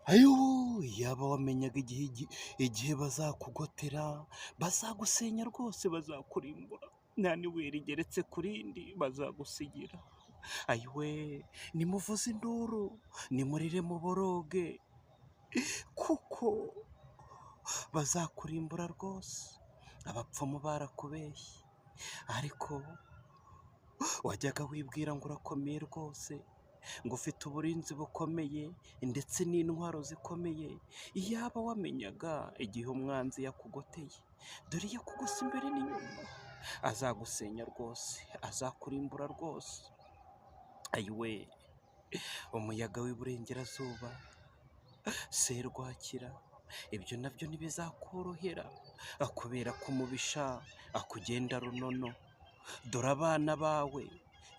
Iyaba wamenyaga igihe bazakugotera, bazagusenya rwose, bazakurimbura, nta n'ibuye rigeretse ku rindi bazagusigira. Ayiwe, nimuvuze induru, nimurire muboroge, kuko bazakurimbura rwose. Abapfumu barakubeshye, ariko wajyaga wibwira ngo urakomeye rwose, ngo ufite uburinzi bukomeye ndetse n'intwaro zikomeye. Iyaba wamenyaga igihe umwanzi yakugoteye, dore iyo akugose imbere n'inyuma, azagusenya rwose, azakurimbura rwose. Ayiwe, umuyaga w'iburengerazuba, serwakira, ibyo nabyo ntibizakorohera, kubera ko umubisha akugenda runono. Dore abana bawe,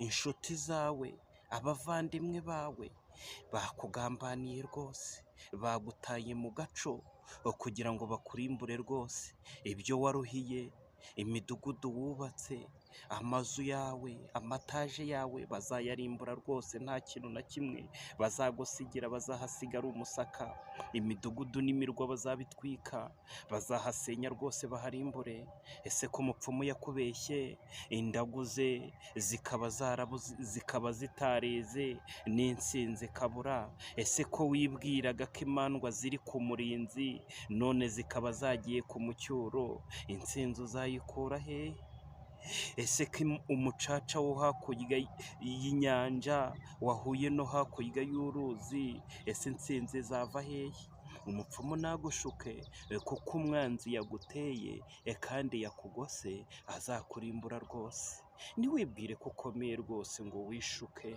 inshuti zawe, abavandimwe bawe bakugambaniye rwose, bagutaye mu gaco kugira ngo bakurimbure rwose. Ibyo waruhiye, imidugudu wubatse, amazu yawe, amataje yawe bazayarimbura rwose, nta kintu na kimwe bazagusigira, bazahasiga ari umusaka. Imidugudu n'imirwa bazabitwika, bazahasenya rwose baharimbure. Ese ko umupfumu yakubeshye, indagu ze zikaba zitareze n'intsinzi ikabura? Ese ko wibwiraga ko imandwa ziri ku murinzi, none zikaba zagiye ku mucyuro, intsinzi uzayikura hehe? Ese ko umucaca wo hakurya y'inyanja wahuye no hakurya y'uruzi, ese intsinzi izava hehe? Umupfumu nagushuke, kuko umwanzi yaguteye kandi yakugose, azakurimbura rwose. Ntiwibwire ko ukomeye rwose ngo wishuke,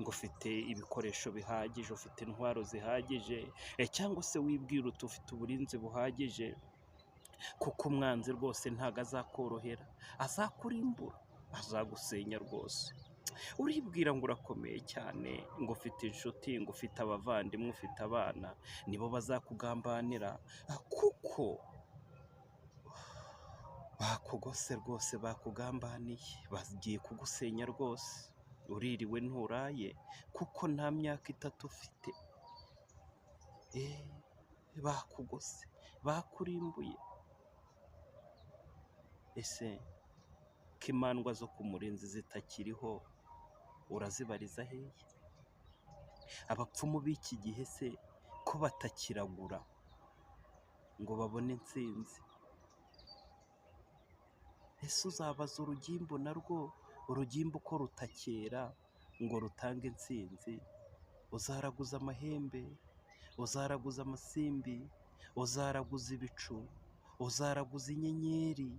ngo ufite ibikoresho bihagije, ufite intwaro zihagije, cyangwa se wibwire uti ufite uburinzi buhagije, kuko umwanzi rwose ntabwo azakorohera, azakurimbura, azagusenya rwose. Uribwira ngo urakomeye cyane, ngo ufite inshuti, ngo ufite abavandimwe, ufite abana, nibo bazakugambanira, kuko bakugose rwose, bakugambaniye, bagiye kugusenya rwose. Uririwe nturaye, kuko nta myaka itatu ufite. Bakugose, bakurimbuye. Ese ko imandwa zo ku murinzi zitakiriho, urazibariza hehe? Abapfumu b'iki gihe se ko batakiragura ngo babone intsinzi? Ese uzabaza urugimbu narwo, urugimbu ko rutakera ngo rutange intsinzi? Uzaraguza amahembe, uzaraguza amasimbi, uzaraguza ibicu, uzaraguza inyenyeri,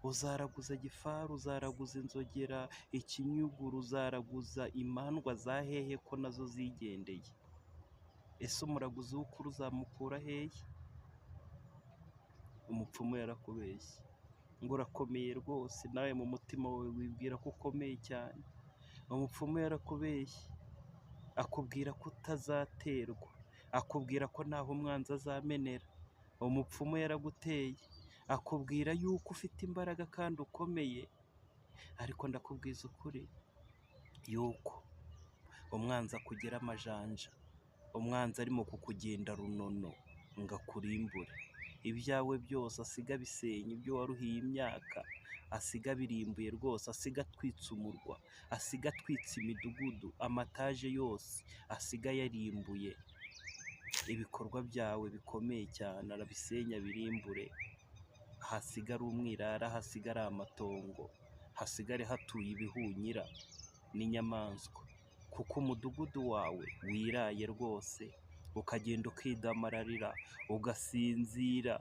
uzaraguza gifaru, uzaraguza inzogera, ikinyuguru, uzaraguza imandwa za hehe ko nazo zigendeye? Ese umuraguzi w'ukuri uzamukura hehe? Umupfumu yarakubeshye ngo urakomeye rwose, nawe mu mutima wawe wibwira ko ukomeye cyane. Umupfumu yarakubeshye, akubwira ko utazaterwa, akubwira ko ntaho umwanzi azamenera. Umupfumu yaraguteye, akubwira yuko ufite imbaraga kandi ukomeye, ariko ndakubwiza ukuri yuko umwanzi akugera amajanja, umwanzi arimo kukugenda runono ngo akurimbure. Ibyawe byose asiga abisenya, ibyo waruhiye imyaka asiga abirimbuye rwose, asiga atwitse umurwa, asiga atwitse imidugudu, amataje yose asiga yarimbuye. Ibikorwa byawe bikomeye cyane arabisenya birimbure, hasigare umwirare, hasigare amatongo, hasigare hatuye ibihunyira n'inyamaswa, kuko umudugudu wawe wiraye rwose, ukagenda ukidamararira, ugasinzira,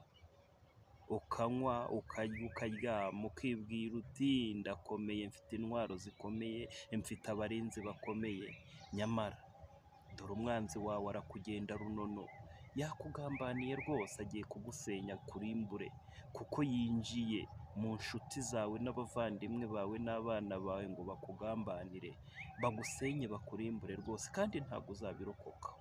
ukanywa, ukarya, ukaryama, ukibwira uti ndakomeye, mfite intwaro zikomeye, mfite abarinzi bakomeye. Nyamara dore umwanzi wawe arakugenda runono, yakugambaniye rwose, agiye kugusenya akurimbure, kuko yinjiye mu nshuti zawe n'abavandimwe bawe n'abana bawe ngo bakugambanire, bagusenye, bakurimbure rwose, kandi ntabwo uzabirokoka.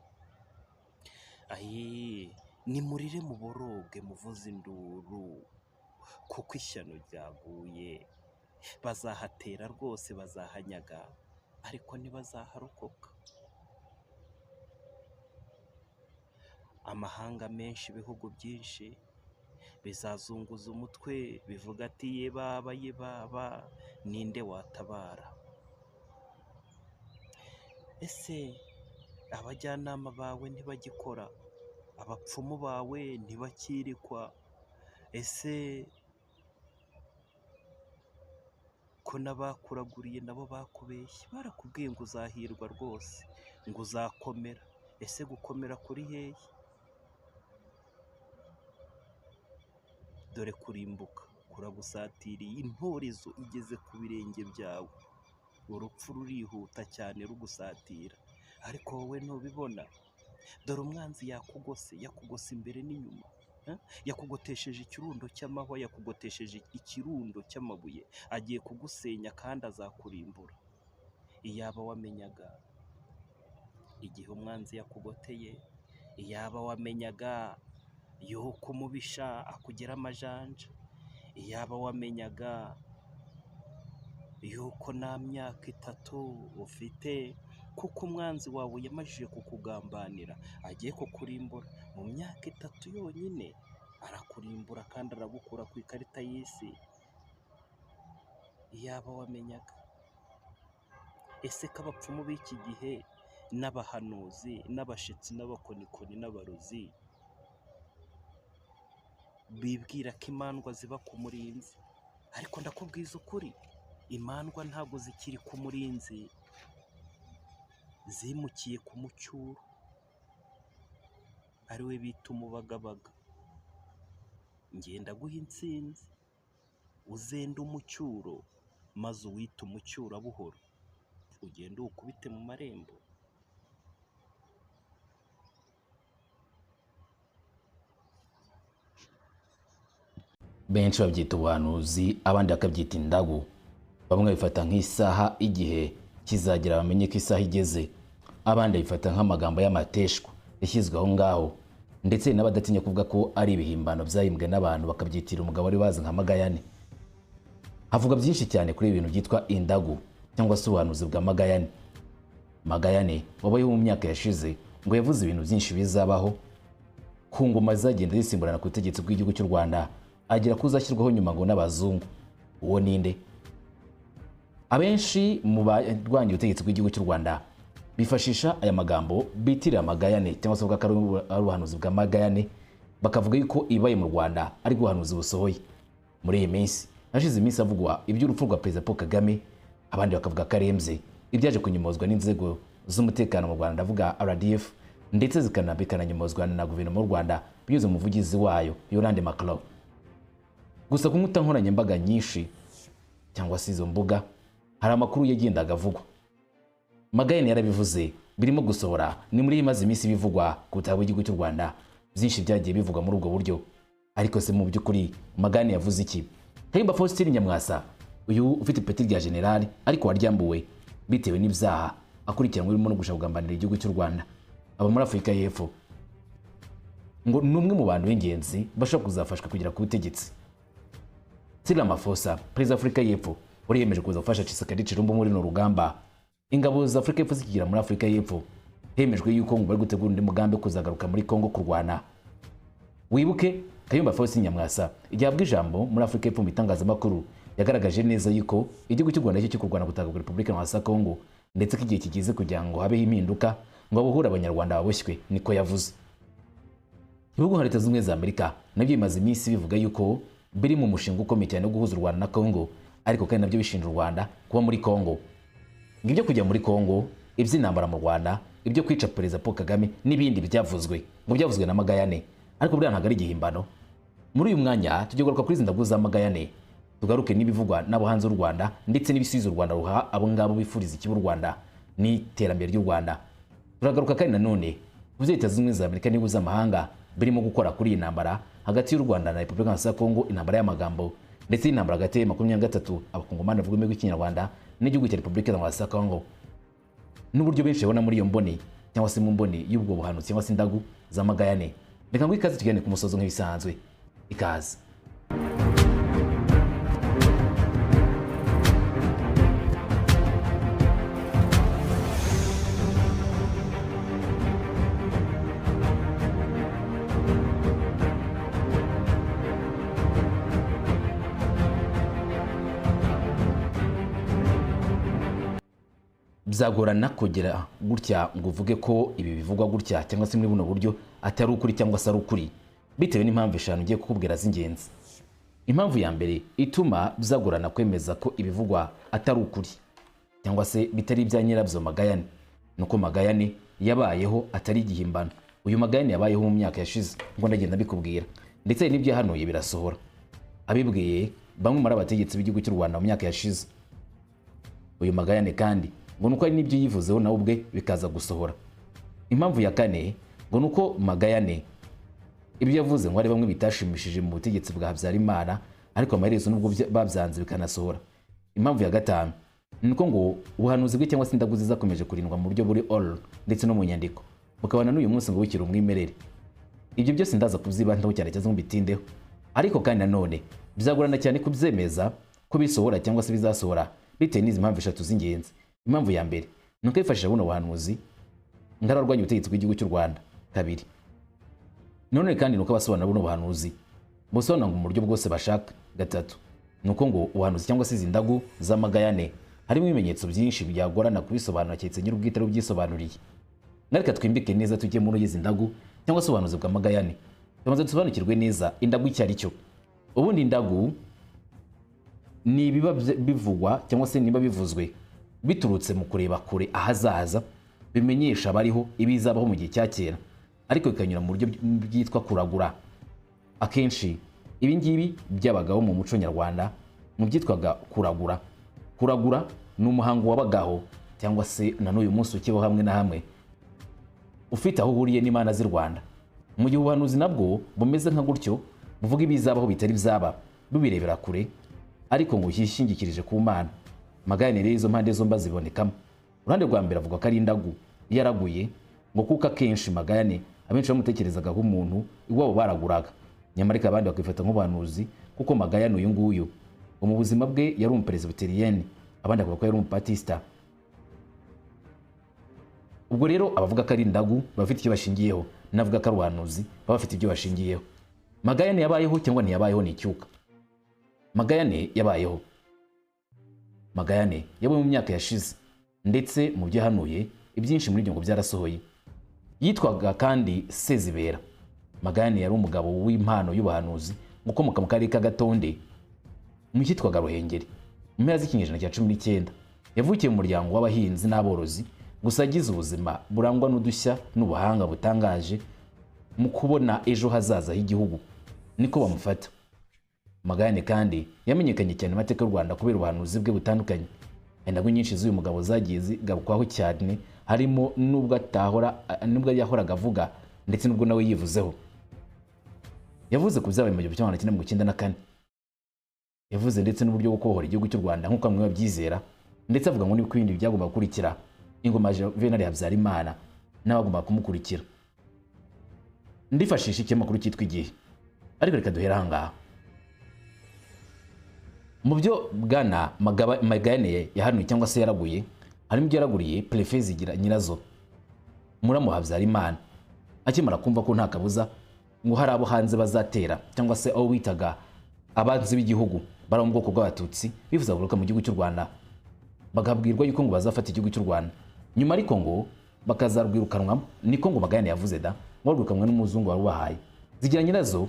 Ayi, nimurire muboroge, muvuze induru, kuko ishyano ryaguye. Bazahatera rwose, bazahanyaga, ariko ntibazaharokoka. Amahanga menshi, ibihugu byinshi bizazunguza umutwe bivuga ati ye baba, ye baba, ninde watabara? Ese abajyanama bawe ntibagikora? Abapfumu bawe ntibakirikwa? Ese ko n'abakuraguriye nabo bakubeshye, barakubwiye ngo uzahirwa rwose, ngo uzakomera? Ese gukomera kuri hehe? Dore kurimbuka kuragusatiriye, intorezo igeze ku birenge byawe, urupfu rurihuta cyane rugusatira, ariko wowe ntubibona. Dore umwanzi yakugose, yakugose imbere n'inyuma, yakugotesheje ikirundo cy'amahwa, yakugotesheje ikirundo cy'amabuye, agiye kugusenya kandi azakurimbura. Iyaba wamenyaga igihe umwanzi yakugoteye, iyaba wamenyaga yuko umubisha akugera amajanja, iyaba wamenyaga yuko nta myaka itatu ufite, kuko umwanzi wawe yamajije kukugambanira, agiye kukurimbura mu myaka itatu yonyine, arakurimbura kandi aragukura ku ikarita y'isi. Iyaba wamenyaga. Ese ko abapfumu b'iki gihe n'abahanuzi n'abashitsi n'abakonikoni n'abarozi bibwira ko imandwa ziba ku murinzi, ariko ndakubwiza ukuri, imandwa ntabwo zikiri ku murinzi, zimukiye ku mucyuro, ariwe bita umubagabaga. Ngenda guha intsinzi, uzende umucyuro, maze uwite umucyura buhoro, ugende uwukubite mu marembo. Benshi babyita ubuhanuzi, abandi bakabyita indagu. Bamwe babifata nk'isaha, igihe kizagera bamenye ko isaha igeze, abandi babifata nk'amagambo y'amateshwa yashyizwe aho ngaho, ndetse n'abadatinya kuvuga ko ari ibihimbano byahimbwe n'abantu bakabyitira umugabo wari bazi nka Magayane. Havuga byinshi cyane kuri ibi bintu byitwa indagu cyangwa se ubuhanuzi bwa Magayane. Magayane wabayeho mu myaka yashize ngo yavuze ibintu byinshi bizabaho ku ngoma zagenda zisimburana ku butegetsi bw'igihugu cy'u Rwanda, agera kuzashyirwaho nyuma ngo n'abazungu. Uwo ninde? Abenshi mu barwanya ubutegetsi bw'igihugu cy'u Rwanda bifashisha aya magambo bitirira Magayane cyangwa se bavuga ko ari ubuhanuzi bwa Magayane, bakavuga yuko ibaye mu Rwanda ari ubuhanuzi busohoye. Muri iyi minsi hashize iminsi havugwa iby'urupfu rwa Perezida Paul Kagame, abandi bakavuga ko arembye, ibyaje kunyomozwa n'inzego z'umutekano mu Rwanda, ndavuga RDF, ndetse bikananyomozwa na guverinoma y'u Rwanda binyuze mu muvugizi wayo Yolande Macron. Gusa ku nkuta nkoranyambaga nyinshi cyangwa se izo mbuga hari amakuru yagendaga avugwa. Magayane yarabivuze birimo gusohora, ni muri imaze iminsi bivugwa ku butaka bw'igihugu cy'u Rwanda, byinshi byagiye bivugwa muri ubwo buryo. Ariko se mu by'ukuri Magayane yavuze iki? Kayumba Faustin Nyamwasa, uyu ufite ipeti rya general ariko waryambuwe bitewe n'ibyaha akurikiranwe birimo no gushaka kugambanira igihugu cy'u Rwanda, aba muri Afurika y'Epfo, ngo ni umwe mu bantu b'ingenzi bashobora kuzafashwa kugera ku butegetsi. Cyril Ramaphosa, perezida wa Afurika y'Epfo, wari yemeje kuza gufasha Tshisekedi Tshilombo muri runo rugamba. Ingabo za Afurika y'Epfo zikigera muri Afurika y'Epfo, hemejwe yuko ngo bari gutegura undi mugambi wo kuzagaruka muri Kongo kurwana. Wibuke Kayumba Faustin Nyamwasa igihe ahabwa ijambo muri Afurika y'Epfo mu bitangazamakuru, yagaragaje neza yuko igihugu cy'u Rwanda cyo kurwana gutaka Repubulika ya Kongo, ndetse ko igihe kigeze kugira ngo habeho impinduka ngo abuhure abanyarwanda baboshywe, niko yavuze. Ibihugu nka Leta Zunze Ubumwe za Amerika nabyo bimaze iminsi bivuga yuko biri mu mushinga ukomeye cyane wo guhuza u Rwanda na Kongo, ariko kandi nabyo bishinja u Rwanda kuba muri Kongo. Ngo ibyo kujya muri Kongo, iby'intambara mu Rwanda, ibyo kwica Perezida Paul Kagame n'ibindi byavuzwe, ngo byavuzwe na Magayane, ariko buriya ntabwo ari igihimbano. Muri uyu mwanya tujye kugaruka kuri izi ndagu za Magayane, tugaruke n'ibivugwa n'abo hanze y'u Rwanda ndetse n'ibisubizo u Rwanda ruha abo ngabo bifuriza ikibi u Rwanda n'iterambere ry'u Rwanda. Turagaruka kandi nanone ku byo Leta Zunze Ubumwe za Amerika n'ibihugu z'amahanga birimo gukora kuri iyi ntambara hagati y'u Rwanda na Repubulika ya Kongo, intambara y'amagambo ndetse n'intambara hagati ya 23 abakongomani bavuga ururimi rw'ikinyarwanda n'igihugu cya Repubulika ya Kongo, n'uburyo benshi babona muri iyo mboni cyangwa se mu mboni y'ubwo buhanuzi cyangwa se indagu za Magayane. Reka ngo ikaze tugende ku musozo nk'ibisanzwe. Ikaze. Byagorana kugera gutya ngo uvuge ko ibi bivugwa gutya cyangwa se muri buno buryo atari ukuri cyangwa se ari ukuri, bitewe n'impamvu eshanu ngiye kukubwira z'ingenzi. Impamvu ya mbere ituma byagorana kwemeza ko ibivugwa atari ukuri cyangwa se bitari ibya nyirabyo Magayane, ni uko Magayane yabayeho atari igihimbano. Uyu Magayane yabayeho mu myaka yashize, ngo ndagenda mbikubwira, ndetse hari n'ibyo yahanuye birasohora, abibwiye bamwe muri abategetsi b'igihugu cy'u Rwanda mu myaka yashize. Uyu Magayane kandi ngo nuko hari n'ibyo yivuzeho nawe ubwe bikaza gusohora. Impamvu ya kane ngo nuko Magayane ibyo yavuze ngo hari bamwe bitashimishije mu butegetsi bwa Habyarimana, ariko amaherezo nubwo babyanze bikanasohora. Impamvu ya gatanu ni uko ngo ubuhanuzi bwe cyangwa se indagu ze zakomeje kurindwa mu buryo buri oral ndetse no mu nyandiko, bukabona n'uyu munsi ngo bukiri umwimerere. Ibyo byose ndaza kubyibandaho cyane cyangwa mbitindeho, ariko kandi nanone byagorana cyane kubyemeza ko bisohora cyangwa se bizasohora bitewe n'izi mpamvu eshatu z'ingenzi. Impamvu ya mbere ni uko yifashisha buno buhanuzi ngararwanya ubutegetsi bw'igihugu cy'u Rwanda. Kabiri none kandi ni uko abasobanura buno buhanuzi busobanura ngo mu buryo bwose bashaka. Gatatu ni uko ngo ubuhanuzi cyangwa se izi ndagu z'Amagayane harimo ibimenyetso byinshi byagorana kubisobanura keretse nyir'ubwite ari ubyisobanuriye. Reka twimbike neza tujye muri izi ndagu cyangwa se ubuhanuzi bwa Magayane, tubanze dusobanukirwe neza indagu icyo ari cyo. Ubundi indagu ni ibiba bivugwa cyangwa se niba bivuzwe biturutse mu kureba kure ahazaza, bimenyesha abariho ibizabaho mu gihe cya kera, ariko bikanyura mu buryo bwitwa kuragura. Akenshi ibi ngibi byabagaho mu muco nyarwanda mu byitwaga kuragura. Kuragura ni umuhango wabagaho cyangwa se na n'uyu munsi ukibaho hamwe na hamwe, ufite aho uhuriye n'Imana z'i Rwanda. Mu gihe ubuhanuzi nabwo bumeze nka gutyo, buvuga ibizabaho bitari byaba, bubirebera kure, ariko ngo yishingikirije ku Mana. Magayane rero izo mpande zombi zibonekamo. Uruhande rwa mbere avuga ko ari indagu yaraguye, ngo kuko akenshi Magayane abenshi bamutekerezaga nk'umuntu iwabo baraguraga, nyamara ariko abandi bakifata nk'ubuhanuzi, kuko Magayane uyu nguyu ngo mu buzima bwe yari umuperesibiteriyeni, abandi bakavuga ko yari umupatista. Ubwo rero abavuga ko ari indagu bafite icyo bashingiyeho, n'abavuga ko ari ubuhanuzi baba bafite ibyo bashingiyeho. Magayane yabayeho cyangwa ntiyabayeho ni icyuka. Magayane yabayeho. Magayane yabaye mu myaka yashize, ndetse mu byo yahanuye ibyinshi muri ibyo ngo byarasohoye. Yitwaga kandi Sezibera. Magayane yari umugabo w'impano y'ubuhanuzi ukomoka mu karere ka Gatonde mu cyitwaga Ruhengeri mu mpera z'ikinyejana cya 19. Yavukiye mu muryango w'abahinzi n'aborozi, gusa agize ubuzima burangwa n'udushya n'ubuhanga butangaje mu kubona ejo hazaza h'igihugu, niko bamufata. Magayane kandi yamenyekanye cyane mu mateka y'u Rwanda kubera ubuhanuzi bwe butandukanye. Indagu nyinshi z'uyu mugabo zagiye zigarukwaho cyane, harimo nubwo atahora, nubwo yahoraga avuga, ndetse nubwo nawe yivuzeho. Yavuze ku byabaye mu 1994. Yavuze ndetse n'uburyo bwo kubohora igihugu cy'u Rwanda nk'uko bamwe babyizera, ndetse avuga ngo nibwo ibindi byagomba gukurikira ingoma ya Juvenal Habyarimana n'abagomba kumukurikira. Ndifashisha ikinyamakuru cyitwa Igihe, ariko reka duhere aha ngaha. Mu byo Bwana Magayane yahanuye cyangwa se yaraguye, harimo ibyo yaraguriye Perefe Zigira Nyirazo muramu Habyarimana, akimara kumva ko nta kabuza ngo hari abo hanze bazatera cyangwa se abo bitaga abanzi b'igihugu bari mu bwoko bw'Abatutsi bifuza kugaruka mu gihugu cy'u Rwanda, bagabwirwa yuko ngo bazafata igihugu cy'u Rwanda nyuma, ariko ngo bakazarwirukanwamo. Niko ngo Magayane yavuze da, ngo rwirukanwe n'umuzungu wari ubahaye. Zigira Nyirazo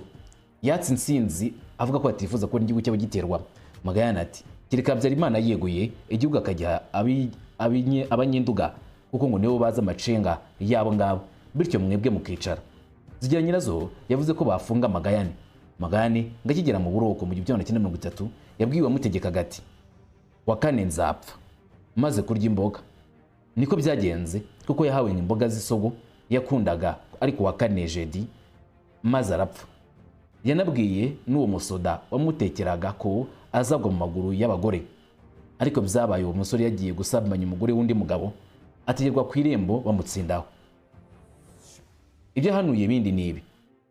yatse insinzi avuga ko atifuza kubona igihugu cyabo giterwa. Magayane ati kereka Habyarimana yeguye igihugu akagiha abanyenduga, kuko ngo nibo bazi amacenga yabo ngabo, bityo mwebwe mukicara. Zigira Nyirazo yavuze ko bafunga Magayane. Magayane ngo akigera mu buroko mu 1930 yabwiwe amutegekaga ati wa kane nzapfa maze kurya imboga. Niko byagenze, kuko yahawe imboga z'isogo yakundaga, ariko wa kane jedi maze arapfa. Yanabwiye n'uwo musoda wamutekeraga ko azagwa mu maguru y'abagore, ariko byabaye uwo musore yagiye gusambanya umugore w'undi mugabo, ategerwa ku irembo bamutsindaho. Ibyo yahanuye bindi ni ibi: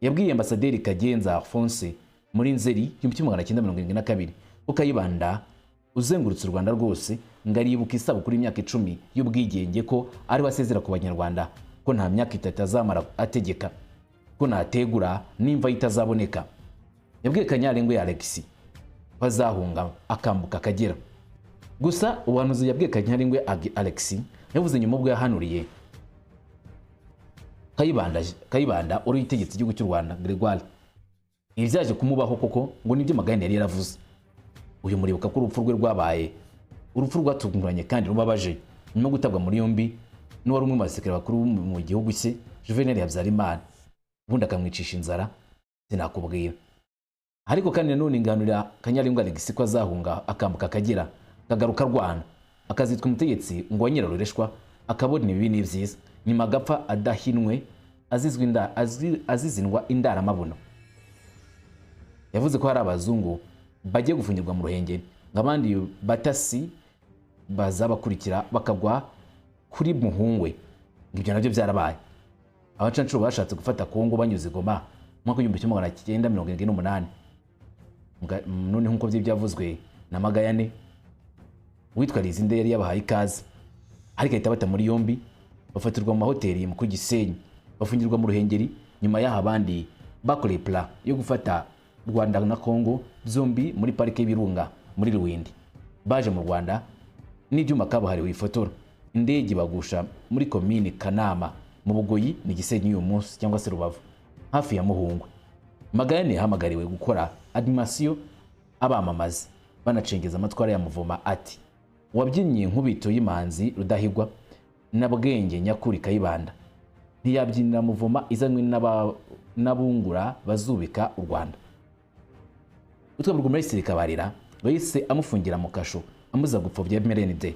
yabwiye Ambasaderi Kagenza Alphonse muri Nzeri 1972 ko Kayibanda uzengurutse u Rwanda rwose ngo aribuka isabukuru y'imyaka 10 y'ubwigenge, ko ari we asezera ku Banyarwanda, ko nta myaka 3 azamara ategeka, ko nategura n'imva itazaboneka. Yabwiye Kanyarengwe Alexis ko azahunga akambuka Akagera. Gusa ubuhanuzi yabwiye Kanyarengwe Alexis Yavuze nyuma ubwo yahanuriye Kayibanda wari utegetse igihugu cy'u Rwanda, Gregoire. Ibi byaje kumubaho koko, ngo nibyo Magayane yari yaravuze. Uyu muribuka ko urupfu rwe rwabaye urupfu rwatunguranye kandi rubabaje, nyuma yo gutabwa muri yombi n'uwari umwe mu basirikare bakuru mu gihugu cye, Juvenal Habyarimana, ubundi akamwicisha inzara sinakubwira. Ariko kandi nanone inganurira Kanyarengwe Alexis ko azahunga akambuka Akagera, akagaruka arwana, akazitwa umutegetsi ngo wa Nyirarureshwa, akabona ibibi n'ibyiza, nyuma agapfa adahinwe, azizwa inda, azizindwa indaramabuno. Yavuze ko hari abazungu bagiye gufungirwa mu Ruhengeri, ngo abandi batasi bazabakurikira bakagwa kuri Muhungwe. Ngo ibyo nabyo byarabaye. Abacancuro bashatse gufata Kongo banyuze Goma mu mwaka w'1978. None nk'uko byari byavuzwe na Magayane, uwitwa Lizinde yari yabahaye ikaze, ariko ahita bata muri yombi, bafatirwa mu mahoteli mu Gisenyi, bafungirwa mu Ruhengeri. Nyuma y'aho abandi bakoreye plan yo gufata Rwanda na Kongo zombi muri parike y'Ibirunga muri Rwindi, baje mu Rwanda n'ibyuma kabuhariwe ifotora, indege bagusha muri komini Kanama mu Bugoyi, ni Gisenyi uyu munsi cyangwa se Rubavu, hafi ya Muhungwe. Magayane yahamagariwe gukora animation abamamaza banacengeza amatwara ya Muvoma, ati: "Wabyinnye inkubito y'imanzi Rudahigwa na Bwenge nyakuri Kayibanda, ntiyabyinira Muvoma izanywe n'abungura bazubika u Rwanda?" Utwa Burugumesitiri Kabarira bahise amufungira mu kasho, amuza gupfobya MRND.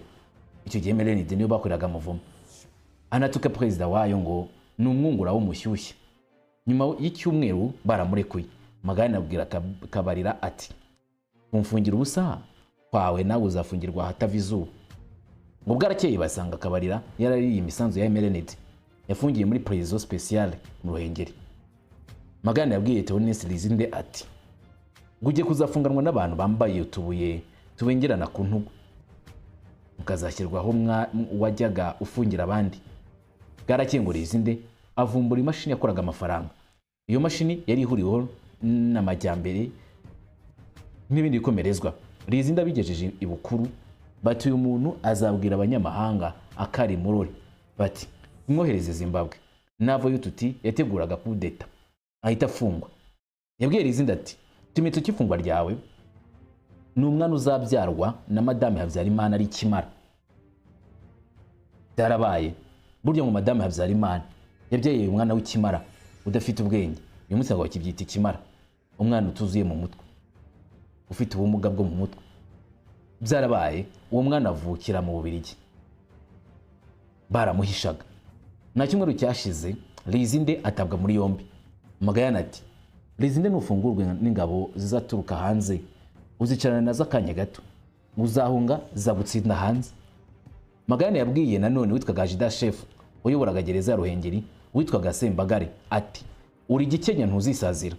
Icyo gihe MRND niyo bakoreraga Muvoma, anatuka perezida wayo ngo ni umwungura w'umushyushya. Nyuma y'icyumweru baramurekuye. Magayane abwira Kabarira ati: "Kumfungira ubusa kwawe, nawe uzafungirwa ahatava izuba." Ngo bwarakeye basanga Kabarira yarariye imisanzu ya MRND, yafungiye muri prison spéciale mu Ruhengeri. Magayane yabwiye Theoneste Lizinde ati: "Ngo ugiye kuzafunganwa n'abantu bambaye utubuye tubengerana ku ntugu, mukazashyirwaho wajyaga ufungira abandi." Bwarakeye ngo Lizinde avumbura imashini yakoraga amafaranga. Iyo mashini yari ihuriweho n'amajyambere n'ibindi bikomerezwa. Lizinde abigejeje ibukuru, bati: "Uyu muntu azabwira abanyamahanga akari murori." Bati: "Mwohereze Zimbabwe, navayo tuti yateguraga kudeta, ahita afungwa." Yabwiye Lizinde ati: "Ikimenyetso cy'ifungwa ryawe ni umwana uzabyarwa na Madame Habyarimana ari ikimara." Byarabaye burya, ngo Madame Habyarimana yabyaye umwana w'ikimara udafite ubwenge. Uyu munsi ntabwo bakibyita ikimara, umwana utuzuye mu mutwe, ufite ubumuga bwo mu mutwe. Byarabaye, uwo mwana avukira mu Bubiligi, baramuhishaga. Nta cyumweru cyashize Lizinde atabwa muri yombi. Magayane ati: "Lizinde, nufungurwe n'ingabo zizaturuka hanze, uzicarana nazo akanya gato, uzahunga zagutsinda hanze." Magayane yabwiye nanone witwaga Jida Chef wayoboraga gereza ya Ruhengeri, witwaga Sembagare, ati: "Uri gikenya, ntuzisazira."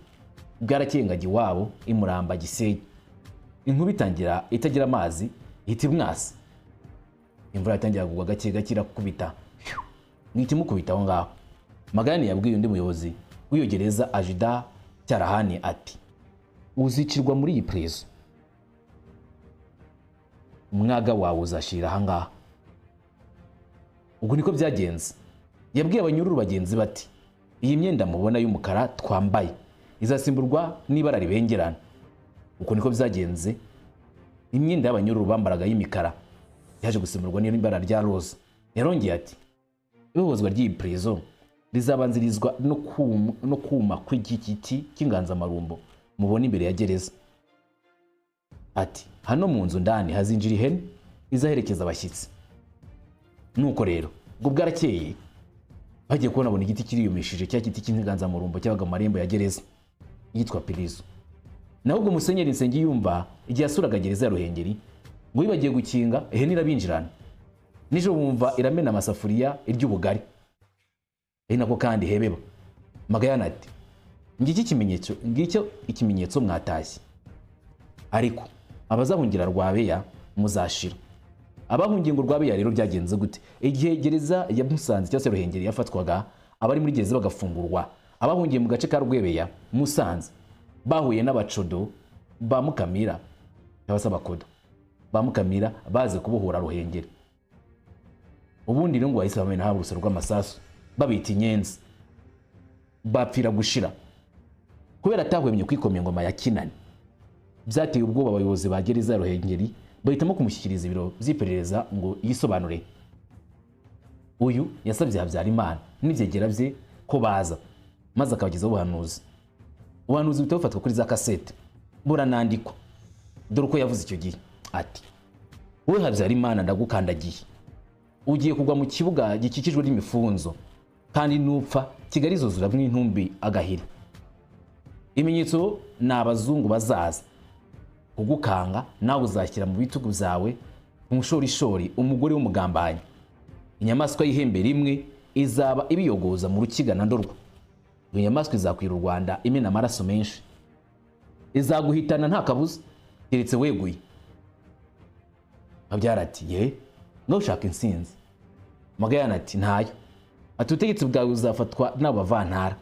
Bwarakeye iwabo imuramba Gisenyi, inkuba itangira itagira amazi ihita imwasa. Imvura yatangira kugwa gake gake irakubita, ihita imukubita aho ngaho. Magayane yabwiye undi muyobozi w'iyo gereza, Ajida Cyarahani, ati: "Uzicirwa muri iyi prison, umwaga wawe uzashirira aha ngaha." Ubwo niko byagenze. Yabwiye abanyururu bagenzi bati: "Iyi myenda mubona y'umukara twambaye izasimburwa n'ibara ribengerana." Uko niko byagenze. Imyenda y'abanyururu bambaraga y'imikara yaje gusimburwa n'ibara rya roza. Yarongeye ati: "Ibohozwa ry'iyi prison rizabanzirizwa no kuma kw'iki giti cy'inganzamarumbo mubona imbere ya gereza." Ati: "Hano mu nzu ndani hazinjira ihene izaherekeza abashyitsi." Nuko rero ubwo bwarakeye, bagiye kubona babona igiti kiriyumishije, cya giti cy'inganzamarumbo cyabaga mu marembo ya gereza yitwa Pirizo. Naho ubwo Musenyeri Nsengiyumva igihe yasuraga gereza ya Ruhengeri, ngo bibagiye gukinga, ihene irabinjirana. Nijoro bumva iramena amasafuriya, irya ubugari, ari nako kandi hebeba. Magayane ati: "Ngiki ikimenyetso, ngicyo ikimenyetso mwatashye, ariko abazahungira Rwabeya muzashira." Abahungiye ngo Rwabeya rero byagenze gute? Igihe gereza ya Musanze cyangwa se Ruhengeri yafatwaga, abari muri gereza bagafungurwa, abahungiye mu gace ka Rwebeya Musanze bahuye n'abacodo ba Mukamira cyangwa se abakodo ba Mukamira, baze kubohora Ruhengeri. Ubundi rero ngo bahise bamena haba urusoro rw'amasasu, babita inyenzi, bapfira gushira. Kubera atahwemye kwikoma ingoma ya Kinani, byateye ubwoba abayobozi ba gereza ya Ruhengeri, bahitamo kumushyikiriza ibiro by'iperereza ngo yisobanure. Uyu yasabye Habyarimana n'ibyegera bye ko baza, maze akabagezaho ubuhanuzi. Ubuhanuzi buhita bufatwa kuri za kasete, buranandikwa. Dore uko yavuze icyo gihe ati: "Wowe Habyarimana, ndagukandagiye, ugiye kugwa mu kibuga gikikijwe n'imifunzo, kandi nupfa Kigali izuzuramo intumbi agahiri. Ibimenyetso ni abazungu bazaza kugukanga, nawe uzashyira mu bitugu byawe umushorishori, umugore w'umugambanyi. Inyamaswa y'ihembe rimwe izaba ibiyogoza mu Rukiga na Ndorwa. Iyo nyamaswa izakwira u Rwanda imena amaraso menshi, izaguhitana nta kabuza, keretse weguye." Habyara ati: "Ye, ngaho ushaka insinzi." Magayane ati: "Ntayo." Ati: "Ubutegetsi bwawe buzafatwa n'abavantara,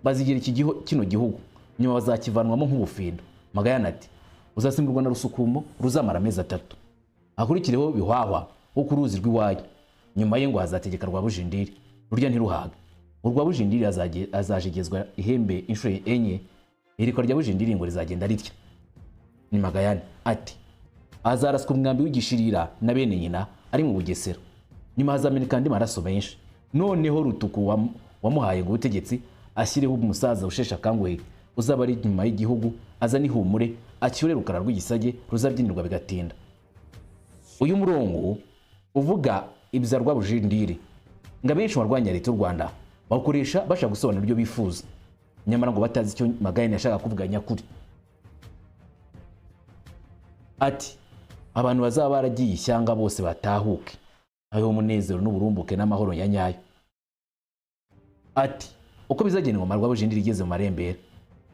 bazigira iki kino gihugu, nyuma bazakivanwamo nk'ubufindo." Magayane ati: "Uzasimburwa na Rusukumo ruzamara amezi 3, akurikireho Bihwahwa wo ku ruzi rw'iwanyu. Nyuma ye ngo hazategeka Rwabujindiri rurya ntiruhaga. Urwabujindiri azajegezwa ihembe inshuro 4. Irikwa rya Bujindiri ngo rizagenda ritya." Ni Magayane ati: "Azaraswa umwambi w'igishirira na bene nyina ari mu Bugesera, nyuma hazameneka andi maraso menshi. Noneho Rutuku wamuhaye ngo ubutegetsi ashyireho umusaza usheshe akanguhe uzaba ari inyuma y'igihugu, azane ihumure, acyure Rukara rw'igisage ruzabyinirwa bigatinda." Uyu murongo uvuga ibya Rwabujindiri ngo abenshi barwanya leta y'u Rwanda bawukoresha bashaka gusobanura ibyo bifuza, nyamara ngo batazi icyo Magayane yashaka kuvuga nyakuri. Ati: "Abantu bazaba baragiye ishyanga bose batahuke, habeho umunezero n'uburumbuke n'amahoro ya nyayo." Ati: "Uko bizagenda ingoma Rwabujindiri igeze mu marembera,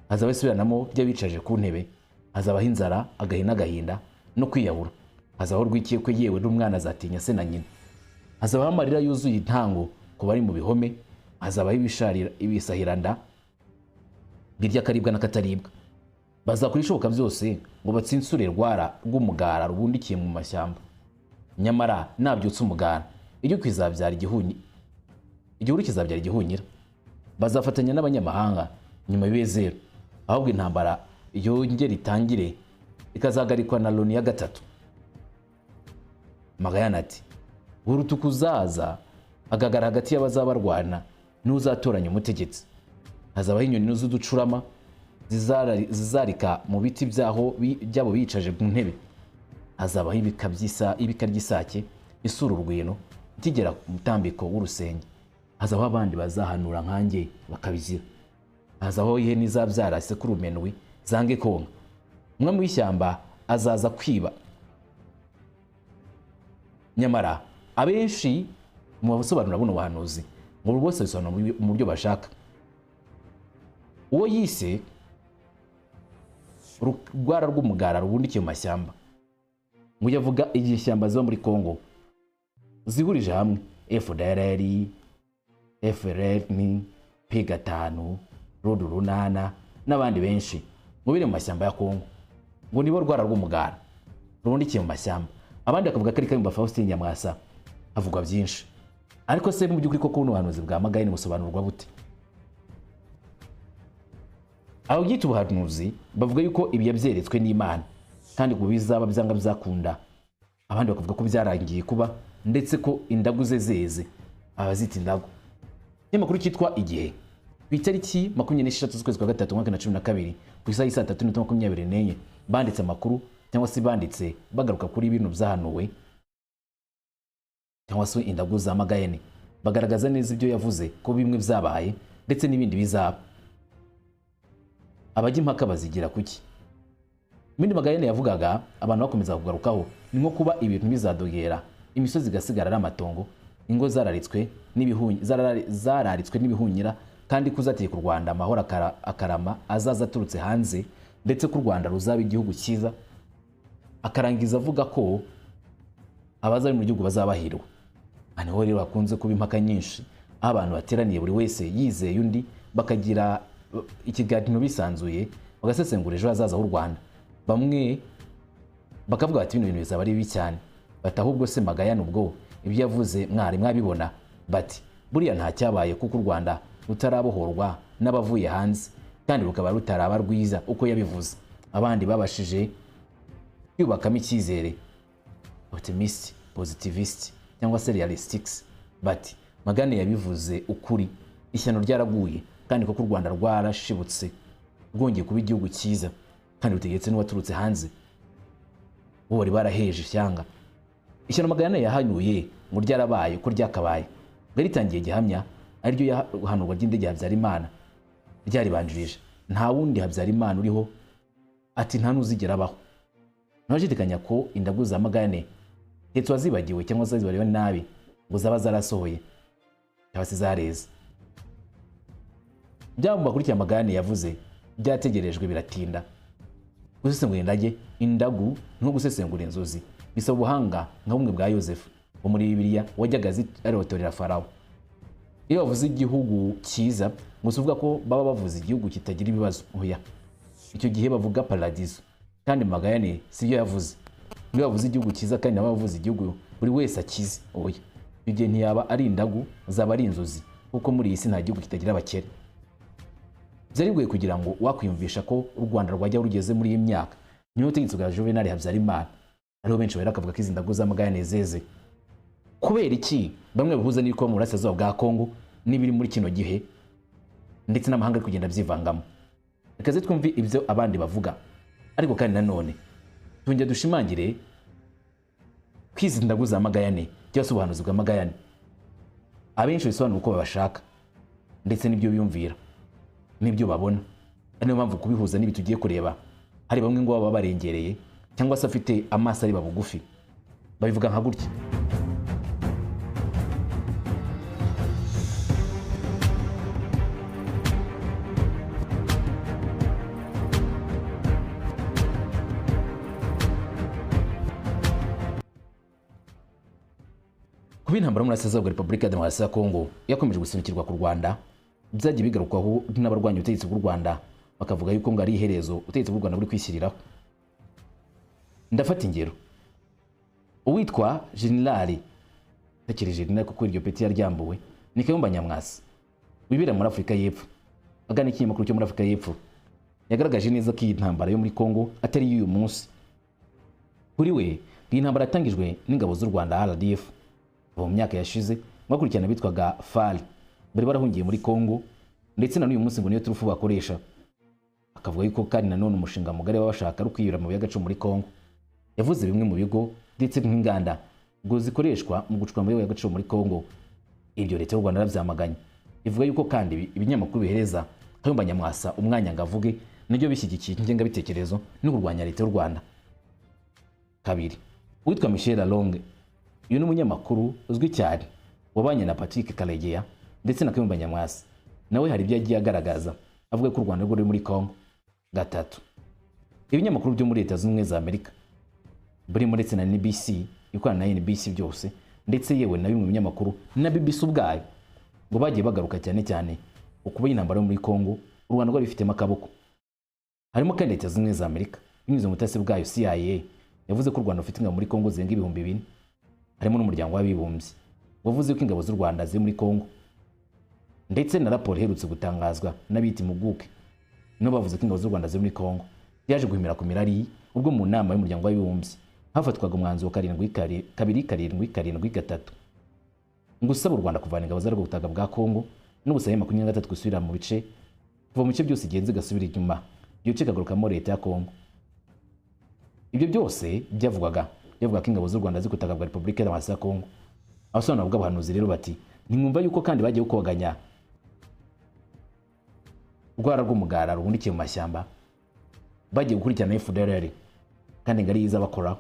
hazaba isubiranamo ry'abicaje ku ntebe, hazabaho inzara, agahinda n'agahinda no kwiyahura, hazabaho urwikekwe, yewe n'umwana azatinya se na nyina, hazabaho amarira yuzuye intango ku bari mu bihome, hazabaho ibisahiranda birya akaribwa n'akataribwa. Bazakora ibishoboka byose ngo batsinsure rwara rw'umugara rubundikiye mu mashyamba. Nyamara nabyutse umugara, igihugu kizabyara igihuru kizabyara igihunyira. Bazafatanya n'abanyamahanga nyuma y'ibezero, ahubwo intambara yongera itangire, ikazahagarikwa na Loni ya 3." Magayane ati: "Urutuku uzaza agaragara hagati y'abazabarwana n'uzatoranya umutegetsi. Hazabaho inyoni z'uducurama zizarika mu biti by'aho byabo bicaje ku ntebe. Hazabaho ibika ry'isake isura urwino ikigera ku mutambiko w'urusenge. Hazabaho abandi bazahanura nkanjye bakabizira. Hazabaho ihene izabyara sekurumenwi zange konka. Umwami w'ishyamba azaza kwiba." Nyamara abenshi mu basobanura buno buhanuzi ngo bose bisobanura mu buryo bashaka. Uwo yise rwara rw'umugara rubundikiye mu mashyamba ngo yavuga igihe ishyamba ziba muri Kongo zihurije hamwe FDLR, FRN, P5, Rudu Runana n'abandi benshi ngo biri mu mashyamba ya Kongo, ngo nibo rwara rw'umugara rubundikiye mu mashyamba. Abandi bakavuga ko ari Kayumba Faustin Nyamwasa. Havugwa byinshi, ariko se mu by'ukuri koko buno buhanuzi bwa Magayane busobanurwa bute? Ababyita ubuhanuzi bavuga yuko ibi yabyeretswe n'Imana kandi ngo bizaba byanga byakunda. Abandi bakavuga ko byarangiye kuba, ndetse ko indagu ze zeze, abazita indagu. Ikinyamakuru cyitwa Igihe ku itariki 26 z'ukwezi kwa gatatu umwaka wa 2012 ku isaha y'i 3:24 banditse amakuru, cyangwa se banditse bagaruka kuri bino byahanuwe cyangwa se indagu za Magayane, bagaragaza neza ibyo yavuze ko bimwe byabaye ndetse n'ibindi bizaba. Abajya impaka bazigira kuki? Ibindi Magayane yavugaga abantu bakomeza kugarukaho ni nko kuba ibintu bizadogera, imisozi igasigara ari amatongo, ingo zararitswe n'ibihunyira, kandi kuzategeka u Rwanda amahoro akarama azaza aturutse hanze, ndetse ko u Rwanda ruzaba igihugu cyiza. Akarangiza avuga ko abaza mu gihugu bazabahirwa. Hano rero hakunze kuba impaka nyinshi, aho abantu bateraniye buri wese yizeye undi, bakagira ikiganiro bisanzuye, bagasesengura ejo hazaza h'u Rwanda. Bamwe bakavuga bati bino bintu bizaba ari bibi cyane, bati ahubwo se Magayane ubwo Ibyo yavuze mwari mwabibona? Bati buriya nta cyabaye kuko u Rwanda rutarabohorwa n'abavuye hanze kandi rukaba rutaraba rwiza uko yabivuze. Abandi babashije kwiyubakamo icyizere, optimist, positivist cyangwa se realistics, bati Magayane yabivuze ukuri, ishyano ryaraguye kandi koko u Rwanda rwarashibutse, rwongeye kuba igihugu cyiza kandi rutegetse n'uwaturutse hanze, bo bari baraheje ishyanga. Ishyano Magayane yahanuye ngo ryarabaye uko ryakabaye, ngo ritangiye gihamya ariryo yahanurwa ry'indege ya Habyarimana ryaribanjirije. Nta wundi Habyarimana uriho, ati nta n'uzigera abaho. Ntawashidikanya ko indagu za Magayane ndetse wazibagiwe cyangwa se zibariwe nabi ngo zaba zarasohoye cyangwa se zareze. Byaba mu bakurikiye Magayane yavuze byategerejwe biratinda. Gusesengura indage indagu ni nko gusesengura inzozi, bisaba ubuhanga nka bumwe bwa Yosefu wo muri Bibiliya wajyaga arotorera Farawo. Iyo bavuze igihugu cyiza ngo si uvuga ko baba bavuze igihugu kitagira ibibazo, oya, icyo gihe bavuga paradizo, kandi Magayane sibyo yavuze. Iyo bavuze igihugu cyiza kandi nabo bavuze igihugu buri wese akize, oya, icyo gihe ntiyaba ari indagu, zaba ari inzozi, kuko muri iyi si nta gihugu kitagira abakene. Byari bigoye kugira ngo wakwiyumvisha ko u Rwanda rwajya rugeze muri iyi myaka nyuma y'ubutegetsi bwa Juvenal Habyarimana, ariho benshi bahera bakavuga ko izi ndagu za Magayane zeze. Kubera iki bamwe bahuza n'ibiri kuba mu burasirazuba bwa Kongo n'ibiri muri kino gihe ndetse n'amahanga ari kugenda abyivangamo? Reka ze twumve ibyo abandi bavuga, ariko kandi nanone tongera dushimangire ko izi ndagu za Magayane cyangwa se ubuhanuzi bwa Magayane abenshi bisobanura uko babashaka ndetse n'ibyo biyumvira n'ibyo babona. Ari niyo mpamvu kubihuza n'ibi tugiye kureba, hari bamwe ngo baba barengereye cyangwa se afite amaso areba bugufi, babivuga nka gutya. Kuba intambara yo muri Burasirazuba bwa Repubulika ya Demokarasi ya Kongo yakomeje gusunikirwa ku Rwanda, byagiye bigarukwaho n'abarwanya ubutegetsi bw'u Rwanda, bakavuga yuko ngo ari iherezo ubutegetsi bw'u Rwanda buri kwishyiriraho. Ndafata ingero, uwitwa Generali, ntakiri Generali kuko iryo peti yaryambuwe, ni Kayumba Nyamwasa wibera muri Afurika y'Epfo. Agana ikinyamakuru cyo muri Afurika y'Epfo, yagaragaje neza ko iyi ntambara yo muri Kongo atari iy'uyu munsi. Kuri we iyi ntambara yatangijwe n'ingabo z'u Rwanda RDF mu myaka yashize, bakurikirana bitwaga FARI bari barahungiye muri Kongo, ndetse na n'uyu munsi ngo niyo turufu bakoresha. Akavuga yuko kandi nanone umushinga mugari baba bashaka ari ukwiyura amabuye y'agaciro muri Kongo. Yavuze bimwe mu bigo ndetse nk'inganda ngo zikoreshwa mu gucukura amabuye y'agaciro muri Kongo. Ibyo leta y'u Rwanda yarabyamaganye, ivuga yuko kandi ibinyamakuru bihereza Kayumba Nyamwasa umwanya ngo avuge nibyo bishyigikiye ingengabitekerezo no kurwanya leta y'u Rwanda. Kabiri, uwitwa Michel Lalonge, uyu ni umunyamakuru uzwi cyane wabanye na Patrick Karegeya ndetse na Kayumba Nyamwasa, nawe hari ibyo yagiye agaragaza avuga ko u Rwanda ruri muri Kongo. Gatatu, ibinyamakuru byo muri Leta Zunze Ubumwe za Amerika burimo ndetse na NBC ikorana na NBC byose, ndetse yewe na bimwe mu binyamakuru na BBC ubwayo, ngo bagiye bagaruka cyane cyane ukuba intambara yo muri Kongo u Rwanda rwari rufitemo akaboko. Harimo kandi Leta Zunze Ubumwe za Amerika binyuze mu butasi bwayo CIA yavuze ko u Rwanda rufite ingabo muri Kongo zirenga 4000. Harimo n'umuryango w'abibumbye wavuze ko ingabo z'u Rwanda ziri muri Kongo, ndetse na raporo iherutse gutangazwa n'abita impuguke nibo bavuze ko ingabo z'u Rwanda ziri muri Kongo. Yaje guhimira ku mirari ubwo mu nama y'umuryango w'abibumbye hafatwaga umwanzuro 7 2 7 7 3 ngo usaba u Rwanda kuvana ingabo zarwo butaka bwa Kongo no gusaba 23 gusubira mu bice kuva mu bice byose igenze igasubira inyuma, ibyo bice ikagarukamo leta ya Kongo. Ibyo byose byavugaga ko ingabo z'u Rwanda ziri ku butaka bwa Repubulika ya Demokarasi ya Kongo. Abasobanura bw'abahanuzi rero bati ntimwumva yuko kandi bagiye koganya urwara rw'umugara ruhundikiye mu mashyamba, bagiye gukurikirana FDLR kandi ngari yiza bakoraho.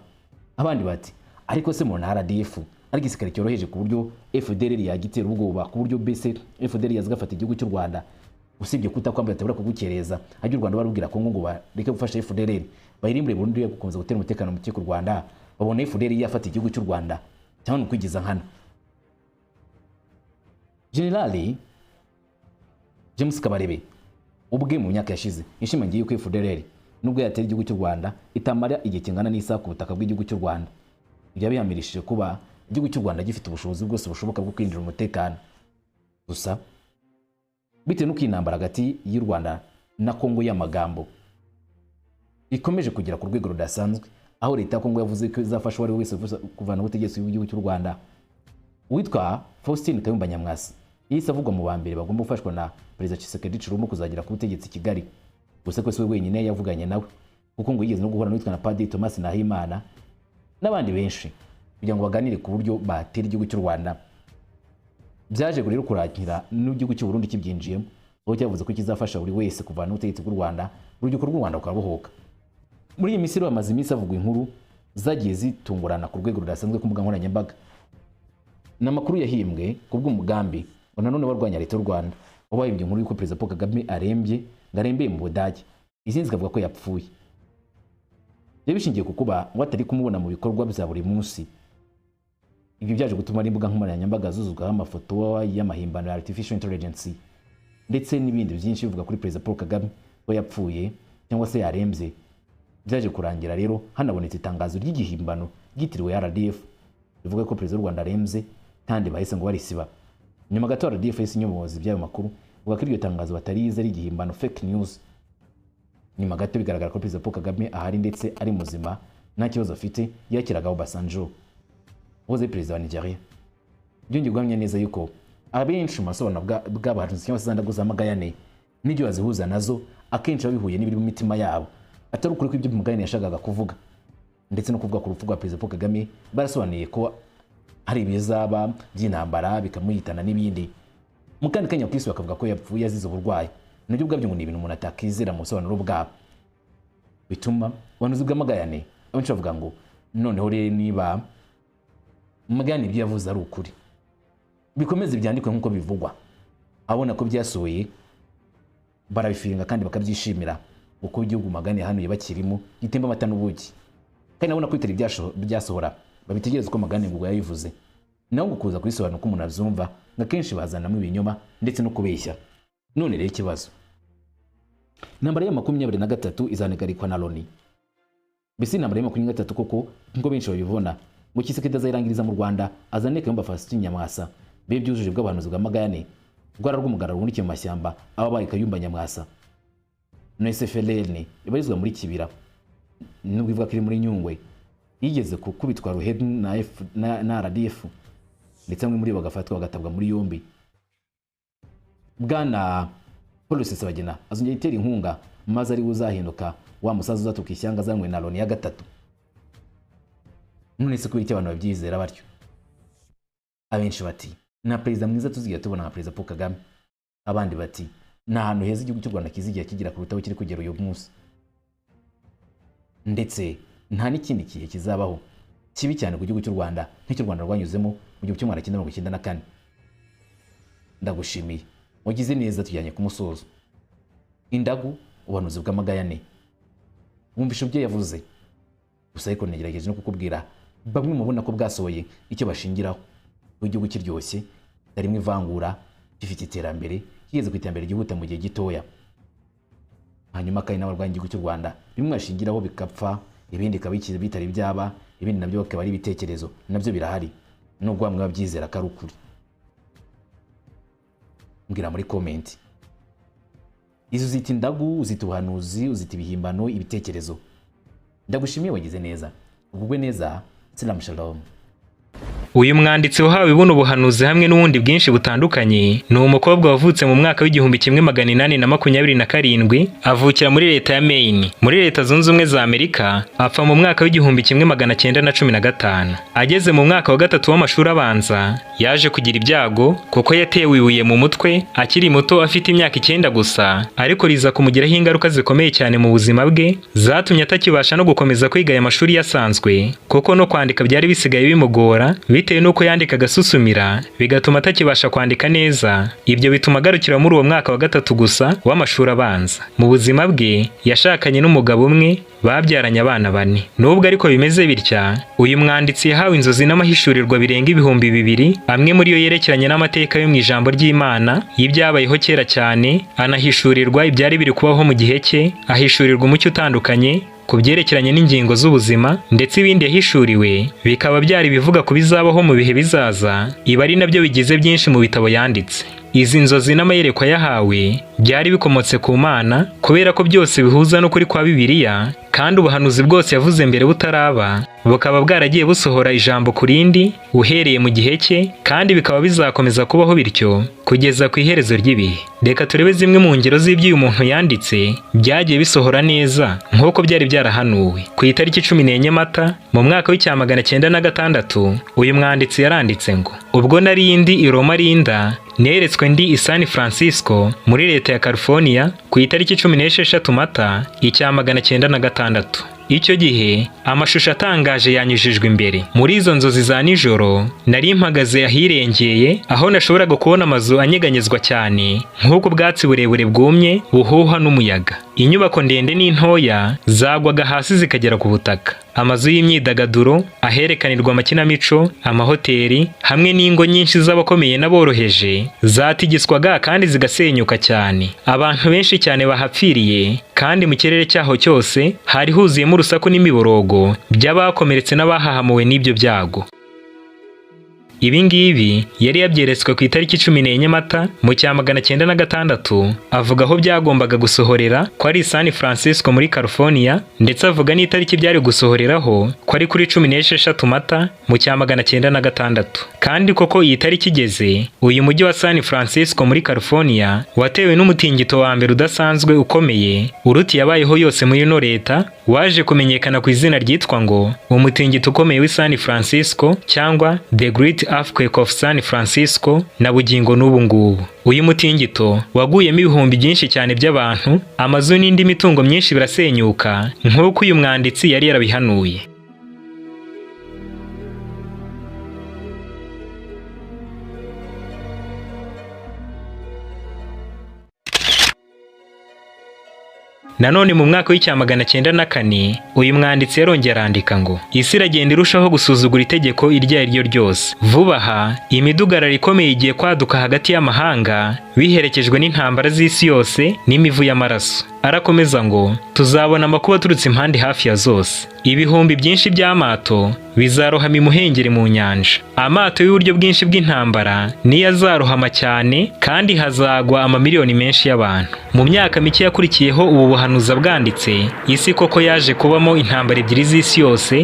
Abandi bati ariko se mu RDF ari igisirikare cyoroheje ku buryo FDLR yagitera ubwoba, ku buryo bese FDLR yazigafata igihugu cy'u Rwanda, usibye kutakwambura atabura kugukereza, ajya u Rwanda barubwira Kongo ngo bareke gufasha FDLR bayirimbure burundu yo gukomeza gutera umutekano muke ku Rwanda, babona FDLR yafata igihugu cy'u Rwanda cyangwa kwigiza nkana. Generali James Kabarebe ubwe mu myaka yashize yashimangiye yuko FDLR nubwo yatera igihugu cy'u Rwanda itamara igihe kingana n'isaha ku butaka bw'igihugu cy'u Rwanda. Ibyo bihamirishije kuba Igihugu cy'u Rwanda gifite ubushobozi bwose bushoboka bwo kwinjira umutekano. Gusa bitewe n'uko iyi ntambara hagati y'u Rwanda na Kongo y'amagambo ikomeje kugera ku rwego rudasanzwe, aho leta ya Kongo yavuze ko izafasha uwo ari we wese wifuza kuvana ubutegetsi bw'igihugu cy'u Rwanda, uwitwa Faustin Kayumba Nyamwasa yahise avugwa mu ba mbere bagomba gufashwa na Perezida Tshisekedi Tshilombo kuzagera ku butegetsi i Kigali. Gusa ko si we wenyine yavuganye nawe, kuko ngo yigeze no guhura n'uwitwa na Padiri Thomas Nahimana n'abandi benshi kugira ngo baganire ku buryo batera igihugu cy'u Rwanda. Byaje rero kurangira n'igihugu cy'u Burundi kibyinjiyemo, aho cyavuze ko kizafasha buri wese kuvana ubutegetsi bw'u Rwanda, urubyiruko rw'u Rwanda rukabohoka. Muri iyi minsi rero hamaze iminsi havugwa inkuru zagiye zitungurana ku rwego rudasanzwe ku mbuga nkoranyambaga. Ni amakuru yahimbwe ku bw'umugambi ngo nanone barwanya leta y'u Rwanda, aho bahimbye inkuru y'uko Perezida Paul Kagame arembye, ngo arembeye mu Budage, izindi zikavuga ko yapfuye. Byari bishingiye ku kuba ngo atari kumubona mu bikorwa bya buri munsi. Ibyo byaje gutuma n'imbuga nkoranyambaga zuzuzwaho amafoto y'amahimbano ya artificial intelligence ndetse n'ibindi byinshi bivuga kuri Perezida Paul Kagame ko yapfuye cyangwa se yarembye. Byaje kurangira rero hanabonetse itangazo ry'igihimbano ryitiriwe RDF rivuga ko Perezida w'u Rwanda arembye, kandi bahise ngo barisiba. Nyuma gato RDF yahise inyomoza iby'ayo makuru, ivuga ko iryo tangazo batarizi ari igihimbano, fake news. Nyuma gato bigaragara ko Perezida Paul Kagame ahari ndetse ari muzima, nta kibazo afite, yakiraga Obasanjo wahoze ari perezida wa Nigeria. Byongeye guhamya neza yuko abenshi mu basobanuro bw'abahanuzi cyangwa se za ndagu za Magayane n'ibyo bazihuza nazo akenshi biba bihuye n'ibiri mu mitima yabo, atari ukuri kw'ibyo Magayane yashakaga kuvuga. Ndetse no kuvuga ku rupfu rwa Perezida Paul Kagame, barasobanuye ko hari ibizaba by'intambara bikamuhitana n'ibindi. Mu kandi kanya ku isi bakavuga ko yapfuye azize uburwayi, nabyo ubwabyo ngo ni ibintu umuntu atakizera mu busobanuro bwabo. Bituma ubuhanuzi bwa Magayane abenshi bavuga ngo noneho rero niba Magayane ibyo yavuze ari ukuri, bikomeze byandikwe nk'uko bivugwa. Abona ko byasohoye barabifinga kandi bakabyishimira, uko igihugu Magayane yahanuye bakirimo gitemba amata n'ubuki. Kandi nabona ko bitari byasohora, babitegereza uko Magayane ngo yabivuze. Naho ngo kuza kubisobanura uko umuntu abyumva, ngo akenshi bazanamo ibinyoma ndetse no kubeshya. None rero ikibazo, intambara ya 23 izanagarikwa na Loni. Mbese intambara ya 23 koko nk'uko benshi babibona, ngo Tshisekedi azayirangiriza mu Rwanda, azane Kayumba Faustin Nyamwasa, be byujuje bw'abahanuzi bwa Magayane, rwara rw'umugara rubundikiye mu mashyamba aba baye Kayumba Nyamwasa. Na FLN ibarizwa muri Kibira, nubwo ivuga ko iri muri Nyungwe, yigeze gukubitwa ruhedu na RDF, ndetse bamwe muri bo bagafatwa bagatabwa muri yombi. Bwana Paul Rusesabagina azongera itera inkunga, maze ari we uzahinduka wa musaza uzatuka ishyanga azanywe na Loni ya gatatu. None se kubera iki abantu babyizera batyo? Abenshi bati nta perezida mwiza tuzigera tubona nka Perezida Paul Kagame. Abandi bati ni ahantu heza igihugu cy'u Rwanda kizigera kigira kuruta aho kiri kugera uyu munsi, ndetse nta n'ikindi gihe kizabaho kibi cyane ku gihugu cy'u Rwanda nk'icyo u Rwanda rwanyuzemo mu 1994. Ndagushimiye, wagize neza, tujyanye ku musozo. Indagu, ubuhanuzi bw'Amagayane, wumvishe ibyo yavuze. Gusa ariko nagerageje no kukubwira bamwe mubona ko bwasohoye icyo bashingiraho, ko igihugu kiryoshye, kitarimo ivangura, gifite iterambere, kigeze ku iterambere ryihuta mu gihe gitoya. Hanyuma kandi n'abarwanya igihugu cy'u Rwanda bimwe bashingiraho bigapfa, ibindi bikaba bitari byaba, ibindi nabyo bikaba ari ibitekerezo, nabyo birahari, nubwo bamwe babyizera ko ari ukuri. Mbwira muri comment, izo uzita indagu, uzita ubuhanuzi, uzita ibihimbano, ibitekerezo. Ndagushimiye, wagize neza, ugubwe neza. Salam shalom. Uyu mwanditsi wahawe buno buhanuzi hamwe n'ubundi bwinshi butandukanye ni umukobwa wavutse mu mwaka w'1827, avukira muri leta ya Maine muri Leta Zunze Ubumwe za Amerika, apfa mu mwaka w'1915. Ageze mu mwaka wa gatatu w'amashuri abanza yaje kugira ibyago kuko yatewe ibuye mu mutwe akiri muto, afite imyaka 9 gusa, ariko riza kumugiraho ingaruka zikomeye cyane mu buzima bwe, zatumye atakibasha no gukomeza kwiga aya mashuri yasanzwe, kuko no kwandika byari bisigaye bimugora bitewe n'uko yandikaga asusumira, bigatuma atakibasha kwandika neza. Ibyo bituma agarukira muri uwo mwaka wa gatatu gusa w'amashuri abanza. Mu buzima bwe yashakanye n'umugabo umwe, babyaranye abana 4. Nubwo ariko bimeze bitya, uyu mwanditsi yahawe inzozi n'amahishurirwa birenga 2000, amwe muri yo yerekeranye n'amateka yo mu ijambo ry'Imana y'ibyabayeho kera cyane, anahishurirwa ibyari biri kubaho mu gihe cye, ahishurirwa umucyo utandukanye. ku byerekeranye n'ingingo z'ubuzima, ndetse ibindi yahishuriwe bikaba byari ibivuga ku bizabaho mu bihe bizaza, ibi ari nabyo bigize byinshi mu bitabo yanditse. Izi nzozi n'amayerekwa yahawe byari bikomotse ku Mana, kubera ko byose bihuza n'ukuri kwa Bibiliya, kandi ubuhanuzi bwose yavuze mbere butaraba bukaba bwaragiye busohora ijambo ku rindi uhereye mu gihe cye, kandi bikaba bizakomeza kubaho bityo kugeza ku iherezo ry'ibihe. Reka turebe zimwe mu ngero z'ibyo uyu muntu yanditse byagiye bisohora neza nk'uko byari byarahanuwe. Ku itariki 14 Mata mu mwaka w'1906, uyu mwanditsi yaranditse ngo: ubwo nari ndi i Roma Linda, neretswe ndi i San Francisco muri leta ya California ku itariki 16 Mata 1906. Icyo gihe amashusho atangaje yanyujijwe imbere. Muri izo nzozi za nijoro nari mpagaze ahirengeye, aho nashoboraga kubona amazu anyeganyezwa cyane nk'uko ubwatsi burebure bwumye buhuha n'umuyaga. Inyubako ndende n'intoya zagwaga hasi zikagera ku butaka. Amazu y'imyidagaduro, aherekanirwa amakinamico, amahoteli hamwe n'ingo nyinshi z'abakomeye n'aboroheje zatigiswaga kandi zigasenyuka cyane. Abantu benshi cyane bahapfiriye, kandi mu kirere cyaho cyose hari huzuyemo urusaku n'imiborogo by'abakomeretse n'abahahamuwe n'ibyo byago. Ibi ngibi yari yabyeretswe ku itariki 14 Mata mu 1906, avuga aho byagombaga gusohorera ko ari San Francisco muri California, ndetse avuga n'itariki byari gusohoreraho ko ari kuri 16 Mata mu 1906. Kandi koko iyi tariki igeze, uyu mujyi wa San Francisco muri California watewe n'umutingito wa mbere udasanzwe ukomeye uruti yabayeho yose muri ino leta, waje kumenyekana ku izina ryitwa ngo umutingito ukomeye w'i San Francisco cyangwa The Great Earthquake of San Francisco na bugingo n'ubu ngubu. Uyu mutingito waguyemo ibihumbi byinshi cyane by'abantu, amazu n'indi mitungo myinshi birasenyuka nk'uko uyu mwanditsi yari yarabihanuye. Nanone mu mwaka w'1904, uyu mwanditsi yarongeye arandika ngo: isi iragenda irushaho gusuzugura itegeko iryo ari ryo ryose. Vuba aha imidugararo ikomeye igiye kwaduka hagati y'amahanga, biherekejwe n'intambara z'isi yose n'imivu y'amaraso. Arakomeza ngo: tuzabona amakuba aturutse impande hafi ya zose. Ibihumbi byinshi by'amato bizarohama imuhengeri mu nyanja. Amato y'uburyo bwinshi bw'intambara niyo azarohama cyane, kandi hazagwa amamiliyoni menshi y'abantu. Mu myaka mike yakurikiyeho ubu buhanuzi bwanditse, isi koko yaje kubamo intambara ebyiri z'isi yose.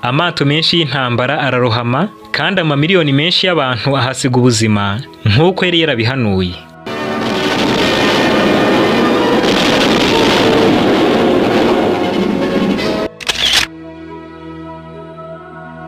Amato menshi y'intambara ararohama, kandi amamiliyoni menshi y'abantu ahasiga ubuzima nk'uko yari yarabihanuye.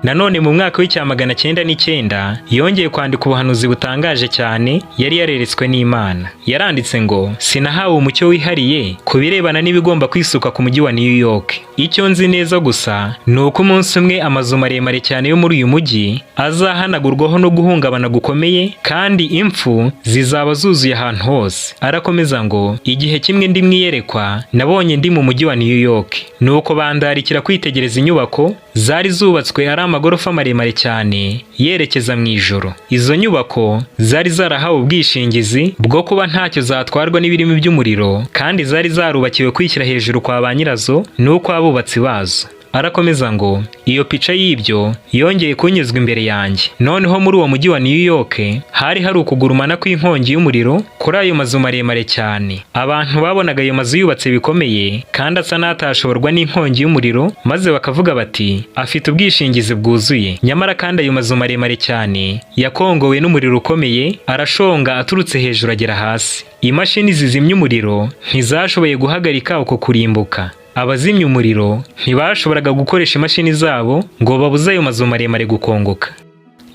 Nanone mu mwaka w'1909 yongeye kwandika ubuhanuzi butangaje cyane yari yareretswe n'Imana. Yaranditse ngo: sinahawe umucyo wihariye ku birebana n'ibigomba kwisuka ku mujyi wa New York. Icyo nzi neza gusa ni uko umunsi umwe amazu maremare cyane yo muri uyu mujyi azahanagurwaho no guhungabana gukomeye, kandi impfu zizaba zuzuye ahantu hose. Arakomeza ngo: igihe kimwe ndi mu iyerekwa nabonye ndi mu mujyi wa New York, nuko bandarikira kwitegereza inyubako zari zubatswe ari amagorofa maremare cyane yerekeza mu ijoro. Izo nyubako zari zarahawe ubwishingizi bwo kuba ntacyo zatwarwa n'ibirimi by'umuriro, kandi zari zarubakiwe kwishyira hejuru kwa ba nyirazo n'uko abubatsi bazo. Arakomeza ngo: iyo pica y'ibyo yongeye kunyuzwa imbere yanjye. Noneho muri uwo mujyi wa New York hari hari ukugurumana kw'inkongi y'umuriro kuri ayo mazu maremare cyane. Abantu babonaga ayo mazu yubatse bikomeye kandi asa n'atashoborwa n'inkongi y'umuriro, maze bakavuga bati: afite ubwishingizi bwuzuye. Nyamara kandi ayo mazu maremare cyane yakongowe n'umuriro ukomeye, arashonga aturutse hejuru agera hasi. Imashini zizimya umuriro ntizashoboye guhagarika uko kurimbuka. Abazimya umuriro ntibashoboraga gukoresha imashini zabo ngo babuze ayo mazu maremare gukongoka.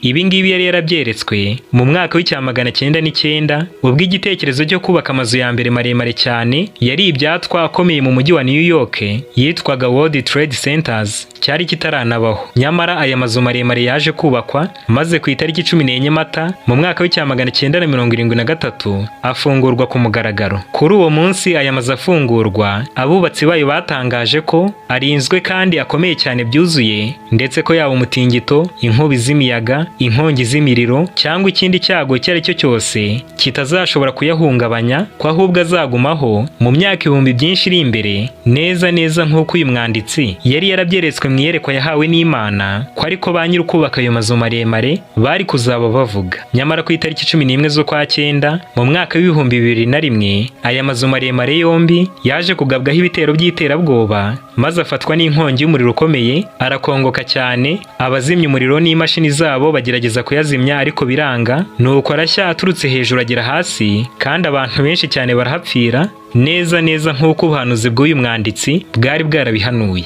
Ibi ngibi yari yarabyeretswe mu mwaka w'1909, ubwo igitekerezo cyo kubaka amazu ya mbere maremare cyane yari ibyatwa akomeye mu mujyi wa New York yitwaga World Trade Centers cyari kitaranabaho. Nyamara aya mazu maremare yaje kubakwa, maze ku itariki 14 Mata mu mwaka w'1973 afungurwa ku mugaragaro. Kuri uwo munsi aya mazu afungurwa, abubatsi bayo batangaje ko arinzwe kandi akomeye cyane byuzuye, ndetse ko yaba umutingito, inkubi z'imiyaga, inkongi z'imiriro cyangwa ikindi cyago icyo ari cyo cyose kitazashobora kuyahungabanya, ko ahubwo azagumaho mu myaka ibihumbi byinshi iri imbere, neza neza nk'uko uyu mwanditsi yari yarabyeretswe mu iyerekwa yahawe n'Imana, ko ariko ba nyiri ukubaka ayo mazu maremare bari kuzaba bavuga. Nyamara ku itariki 11 z'ukwa cyenda mu mwaka w'2001, aya mazu maremare yombi yaje kugabwaho ibitero by'iterabwoba, maze afatwa n'inkongi y'umuriro ukomeye, arakongoka cyane. Abazimya umuriro n'imashini zabo bagerageza kuyazimya ariko biranga, nuko arashya aturutse hejuru agera hasi, kandi abantu benshi cyane barahapfira, neza neza nk'uko ubuhanuzi bw'uyu mwanditsi bwari bwarabihanuye.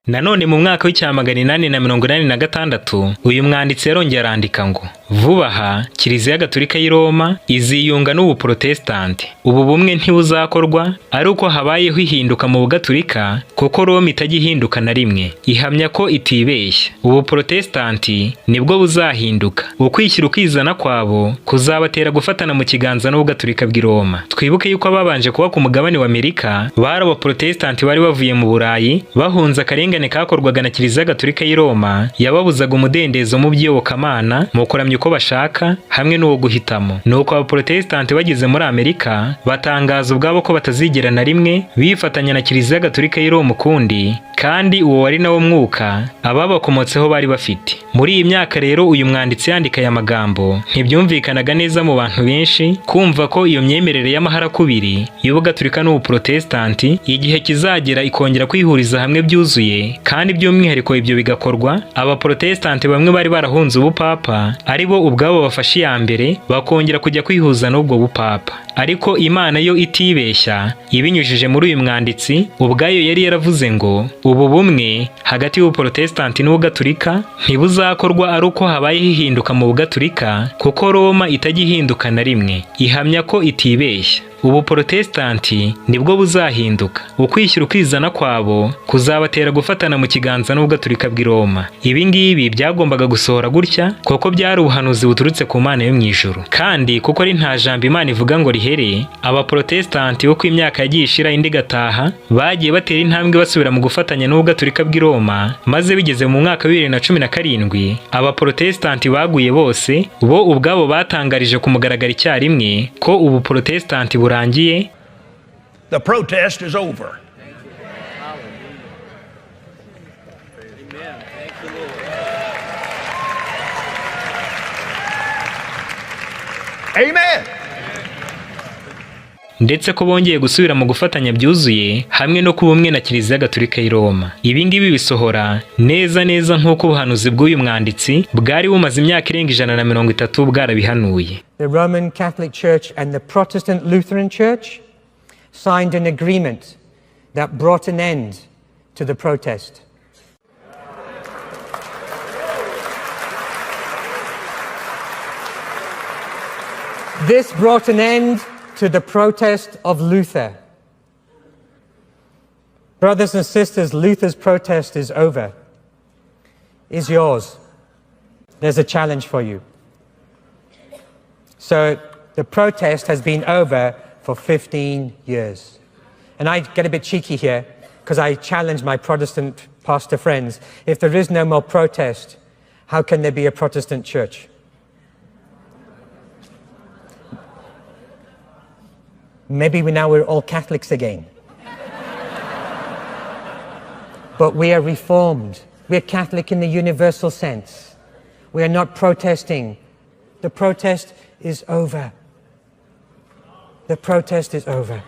Nanone mu mwaka w'1886, uyu mwanditsi yarongeye arandika ngo: "Vuba aha Kiliziya Gatolika y'i Roma iziyunga n'Ubuprotesitanti. Ubu bumwe ntibuzakorwa ari uko habayeho ihinduka mu Bugatolika, kuko Roma itajya ihinduka na rimwe, ihamya ko itibeshya. Ubuprotesitanti nibwo buzahinduka. Ukwishyira ukizana kwabo kuzabatera gufatana mu kiganza n'Ubugatolika bw'i Roma." Twibuke yuko ababanje kuba ku mugabane wa Amerika bari Abaprotesitanti bari bavuye mu Burayi bahunze akarengane kakorwaga na Kiliziya Gatolika y'i Roma, yababuzaga umudendezo mu by'iyobokamana, mu kuramya uko bashaka hamwe n'uwo guhitamo. Nuko Abaprotesitanti bageze muri Amerika batangaza ubwabo ko batazigera na rimwe bifatanya na Kiliziya Gatolika y'i Roma ukundi, kandi uwo wari nawo mwuka ababakomotseho bari bafite. Muri iyi myaka rero uyu mwanditsi yandika aya magambo, ntibyumvikanaga neza mu bantu benshi kumva ko iyo myemerere y'amaharakubiri y'Ubugatolika n'Ubuprotesitanti igihe kizagera ikongera kwihuriza hamwe byuzuye, kandi by'umwihariko ibyo bigakorwa Abaprotesitanti bamwe bari barahunze ubupapa ari bo ubwabo bafashe iya mbere bakongera kujya kwihuza n'ubwo bupapa. Ariko Imana yo itibeshya, ibinyujije muri uyu mwanditsi ubwayo yari yaravuze ngo ubu bumwe hagati y'Ubuprotesitanti n'Ubugatolika ntibuzakorwa ari uko habayeho ihinduka mu Bugatolika, kuko Roma itajya ihinduka na rimwe, ihamya ko itibeshya. Ubuprotesitanti nibwo buzahinduka. Ukwishyira ukizana kwabo kuzabatera gufatana mu kiganza n'Ubugatolika bw'i Roma. Ibi ngibi byagombaga gusohora gutya, kuko byari ubuhanuzi buturutse ku Mana yo mu ijuru. Kandi kuko ari nta jambo Imana ivuga ngo rihere, Abaprotesitanti uko imyaka yagiye ishira indi igataha bagiye batera intambwe basubira mu gufatanya n'Ubugatolika bw'i Roma, maze bigeze mu mwaka wa 2017 Abaprotesitanti baguye bose, bo ubwabo batangarije ku mugaragaro icyarimwe ko Ubuprotesitanti burangiye. The protest is over. Amen. Ndetse ko bongeye gusubira mu gufatanya byuzuye hamwe no kuba umwe na Kiliziya Gatolika y'i Roma. Ibi ngibi bisohora neza neza nk'uko ubuhanuzi bw'uyu mwanditsi bwari bumaze imyaka irenga 130 bwarabihanuye. The Roman Catholic Church and the Protestant Lutheran Church signed an agreement that brought an end to the protest. This brought an end to the protest of Luther. Brothers and sisters, Luther's protest is over. Is yours? There's a challenge for you. So the protest has been over for 15 years. And I get a bit cheeky here because I challenge my Protestant pastor friends. If there is no more protest, how can there be a Protestant church? Maybe now we're all Catholics again. But we are Reformed. We're Catholic in the universal sense. We are not protesting. The protest is over. The protest is over.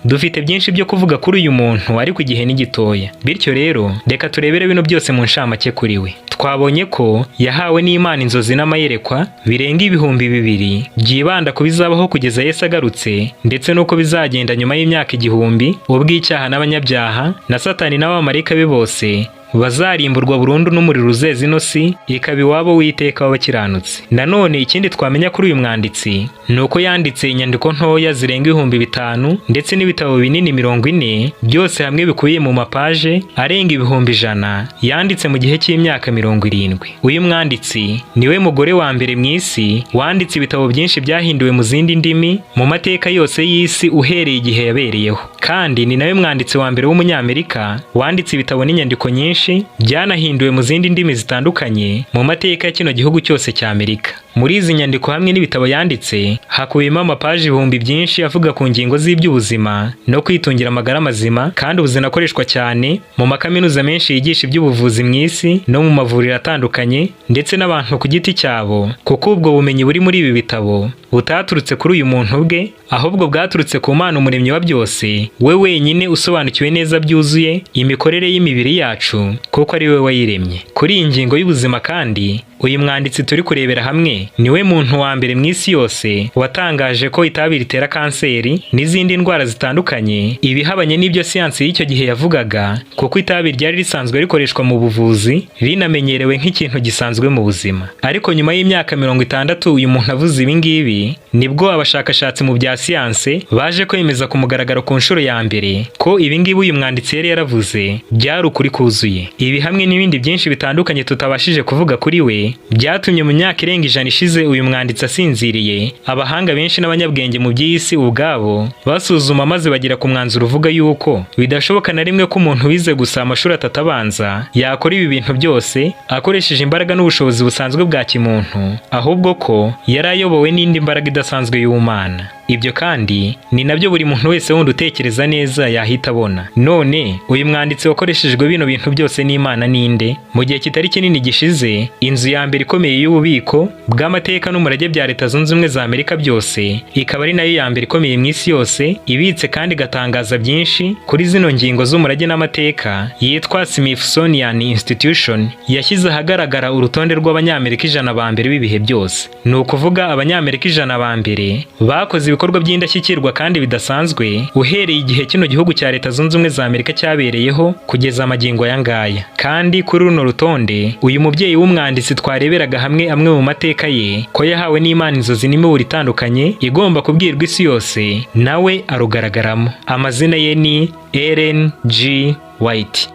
Dufite byinshi byo kuvuga kuri uyu muntu, ariko igihe ni gitoya. Bityo rero reka turebere bino byose mu nshamake kuri we. Twabonye ko yahawe n'Imana inzozi n'amayerekwa birenga 2000 byibanda ku bizabaho kugeza Yesu agarutse, ndetse n'uko bizagenda nyuma y'imyaka 1000 ubw'icyaha n'abanyabyaha na Satani n'abamarayika be bose bazarimburwa burundu n'umuriro uzeza ino si ikaba iwabo w'iteka w'abakiranutsi. Nanone ikindi twamenya kuri uyu mwanditsi ni uko yanditse inyandiko ntoya zirenga 5000 ndetse n'ibitabo binini 40 byose hamwe bikubiye mu mapaje arenga 100,000 yanditse mu gihe cy'imyaka 70. Uyu mwanditsi niwe mugore wa mbere mu isi wanditse ibitabo byinshi byahinduwe mu zindi ndimi mu mateka yose y'isi uhereye igihe yabereyeho. Kandi ni nawe mwanditsi wa mbere w'umunyamerika wanditse ibitabo n'inyandiko nyinshi byanahinduwe mu zindi ndimi zitandukanye mu mateka ya kino gihugu cyose cya Amerika. Muri izi nyandiko hamwe n'ibitabo yanditse hakubiyemo amapaji ibihumbi byinshi avuga ku ngingo z'iby'ubuzima no kwitungira amagara mazima, kandi ubu zinakoreshwa cyane mu makaminuza menshi yigisha iby'ubuvuzi mu isi no mu mavuriro atandukanye ndetse n'abantu ku giti cyabo, kuko ubwo bumenyi buri muri ibi bitabo butaturutse kuri uyu muntu ubwe, ahubwo bwaturutse ku Mana umuremyi wa byose, we wenyine usobanukiwe neza byuzuye imikorere y'imibiri yacu kuko ari we wayiremye. Kuri iyi ngingo y'ubuzima kandi uyu mwanditsi turi kurebera hamwe niwe muntu wa mbere mu isi yose watangaje ko itabi ritera kanseri n'izindi ndwara zitandukanye, ibihabanye n'ibyo siyansi y'icyo gihe yavugaga, kuko itabi ryari risanzwe rikoreshwa mu buvuzi rinamenyerewe nk'ikintu gisanzwe mu buzima. Ariko nyuma y'imyaka 60 uyu muntu avuze ibi ngibi, nibwo abashakashatsi mu bya siyanse baje kwemeza ku mugaragaro ku nshuro ya mbere ko ibi ngibi uyu mwanditsi yari yaravuze byari ukuri kuzuye. Ibi hamwe n'ibindi byinshi bitandukanye tutabashije kuvuga kuri we byatumye mu myaka irenga 100 ishize uyu mwanditsi asinziriye, abahanga benshi n'abanyabwenge mu by'isi ubwabo basuzuma maze bagera ku mwanzuro uvuga yuko bidashoboka na rimwe ko umuntu wize gusa amashuri 3 abanza yakora ibi bintu byose akoresheje imbaraga n'ubushobozi busanzwe bwa kimuntu, ahubwo ko yari ayobowe n'indi mbaraga idasanzwe y'Umana. Ibyo kandi ni nabyo buri muntu wese wundi utekereza neza yahita abona. None uyu mwanditsi wakoreshejwe bino bintu byose n'Imana ninde? Mu gihe kitari kinini gishize, inzu ya mbere ikomeye y'ububiko bw'amateka n'umurage bya Leta Zunze Ubumwe za Amerika byose, ikaba ari nayo ya mbere ikomeye mu isi yose, ibitse kandi igatangaza byinshi kuri zino ngingo z'umurage n'amateka, yitwa Smithsonian Institution, yashyize ahagaragara urutonde rw'Abanyamerika 100 ba mbere b'ibihe byose. Ni ukuvuga Abanyamerika 100 ba mbere bakoze ibikorwa by'indashyikirwa kandi bidasanzwe uhereye igihe kino gihugu cya Leta Zunze Ubumwe za Amerika cyabereyeho kugeza amagingo aya ngaya. Kandi kuri runo rutonde uyu mubyeyi w'umwanditsi twareberaga hamwe amwe mu mateka ye, ko yahawe n'Imana inzozi n'imiburo itandukanye igomba kubwirwa isi yose, nawe arugaragaramo. Amazina ye ni Ellen G. White.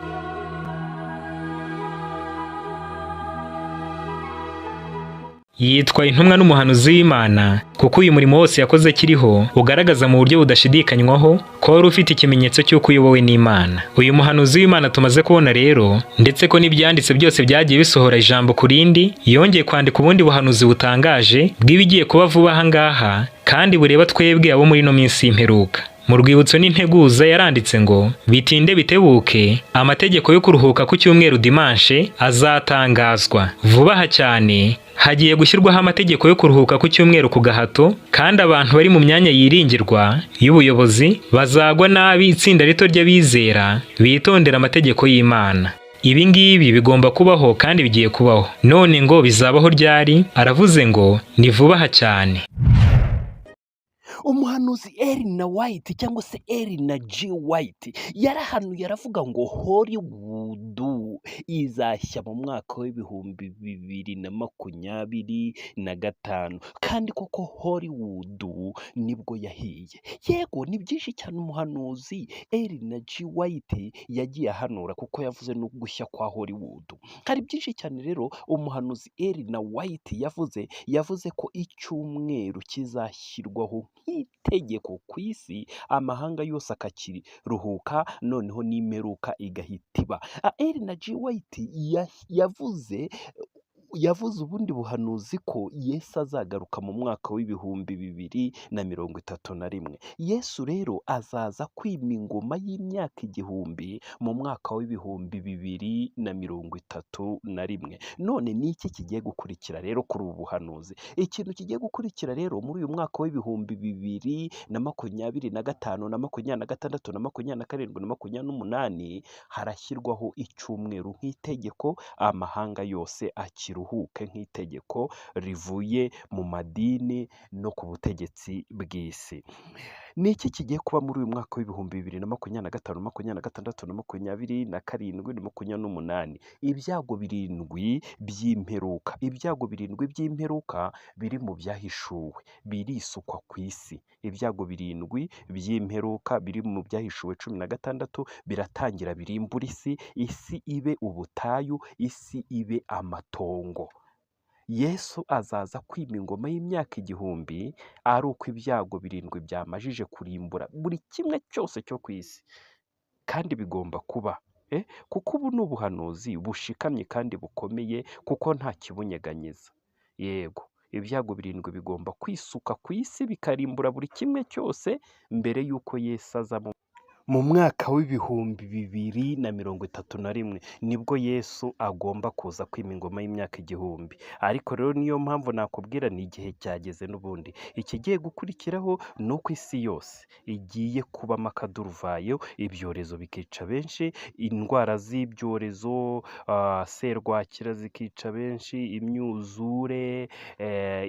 Yitwa intumwa n'umuhanuzi w'Imana kuko uyu murimo wose yakoze akiriho ugaragaza mu buryo budashidikanywaho ko wari ufite ikimenyetso cy'uko uyobowe n'Imana. Uyu muhanuzi w'Imana tumaze kubona rero, ndetse ko n'ibyanditse byose byagiye bisohora ijambo ku rindi, yongeye kwandika ubundi buhanuzi butangaje bw'ibigiye kuba vuba aha ngaha kandi bureba twebwe abo muri ino minsi y'imperuka. Mu rwibutso n'integuza yaranditse ngo bitinde bitebuke amategeko yo kuruhuka ku cyumweru dimanche azatangazwa vuba aha cyane. Hagiye gushyirwaho amategeko yo kuruhuka ku cyumweru ku gahato, kandi abantu bari mu myanya yiringirwa y'ubuyobozi bazagwa nabi itsinda rito ry'abizera bitondera amategeko y'Imana. Ibi ngibi bigomba kubaho kandi bigiye kubaho. None ngo bizabaho ryari? Aravuze ngo ni vuba aha cyane. Umuhanuzi Ellen White cyangwa se Ellen G. White yarahanuye aravuga ngo Hollywood izashya mu mwaka w'2025, kandi koko Hollywood nibwo yahiye. Yego ni byinshi cyane umuhanuzi Ellen G. White yagiye ahanura, kuko yavuze no gushya kwa Hollywood. Hari byinshi cyane rero umuhanuzi Ellen White yavuze ko icyumweru kizashyirwaho nk'itegeko ku isi, amahanga yose akakiruhuka, noneho n'imperuka igahita iba. Ellen G. White yavuze Yavuze ubundi buhanuzi ko Yesu azagaruka mu mwaka w'2031. Yesu rero azaza kwima ingoma y'imyaka 1000 mu mwaka w'2031. None ni iki kigiye gukurikira rero kuri ubu buhanuzi? Ikintu kigiye gukurikira rero muri uyu mwaka w'2025 na 26 na 27 na 28, harashyirwaho icyumweru nk'itegeko, amahanga yose akiruhuke nk'itegeko rivuye mu madini no ku butegetsi bw'isi. Ni iki kigiye kuba muri uyu mwaka w'2025, 26 na 27 na 28? Ibyago birindwi by'imperuka. Ibyago birindwi by'imperuka biri mu byahishuwe birisukwa ku isi. Ibyago birindwi by'imperuka biri mu byahishuwe 16 biratangira birimbura isi, isi ibe ubutayu, isi ibe amatongo. Yesu azaza kwima ingoma y'imyaka 1000 ari uko ibyago birindwi byamajije kurimbura buri kimwe cyose cyo ku isi, kandi bigomba kuba kuko ubu ni ubuhanuzi bushikamye kandi bukomeye, kuko nta kibunyeganyeza. Yego, ibyago birindwi bigomba kwisuka ku isi bikarimbura buri kimwe cyose mbere y'uko Yesu aza mu mwaka w'2031, nibwo Yesu agomba kuza kwima ingoma y'imyaka 1000. Ariko rero niyo mpamvu nakubwira ni igihe cyageze n'ubundi. Ikigiye gukurikiraho ni uko isi yose igiye kubamo akaduruvayo, ibyorezo bikica benshi, indwara z'ibyorezo, serwakira zikica benshi, imyuzure,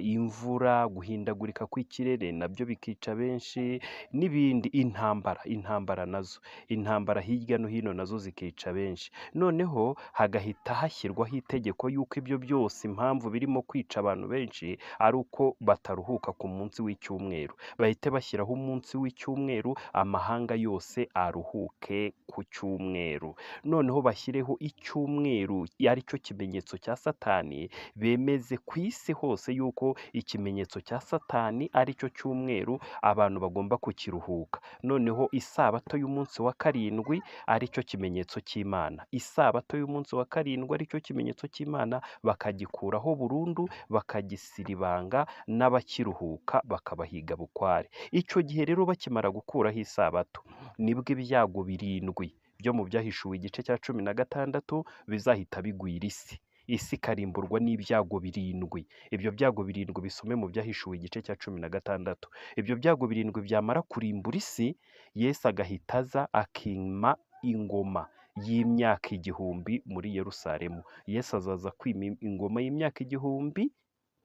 imvura, guhindagurika kw'ikirere nabyo bikica benshi, n'ibindi, intambara nazo, intambara hirya no hino nazo zikica benshi. Noneho hagahita hashyirwaho itegeko y'uko ibyo byose impamvu birimo kwica abantu benshi ari uko bataruhuka ku munsi w'icyumweru. Bahite bashyiraho umunsi w'icyumweru, amahanga yose aruhuke ku cyumweru. Noneho bashyireho icyumweru aricyo kimenyetso cya Satani, bemeze ku isi hose yuko ikimenyetso cya Satani aricyo cyumweru, abantu bagomba kukiruhuka. Noneho isabato y'umunsi wa karindwi aricyo kimenyetso cy'Imana, isabato y'umunsi wa karindwi aricyo kimenyetso cy'Imana, bakagikuraho burundu, bakagisiribanga, n'abakiruhuka bakabahiga bukware. Icyo gihe rero bakimara gukuraho isabato, nibwo ibyago birindwi byo mu byahishuwe igice cya 16 bizahita bigwira isi. Isi ikarimburwa n'ibyago birindwi. Ibyo byago birindwi bisome mu byahishuwe igice cya 16. Ibyo byago birindwi byamara kurimbura isi, Yesu agahita aza akima ingoma y'imyaka 1000 muri Yerusalemu. Yesu azaza kwima ingoma y'imyaka 1000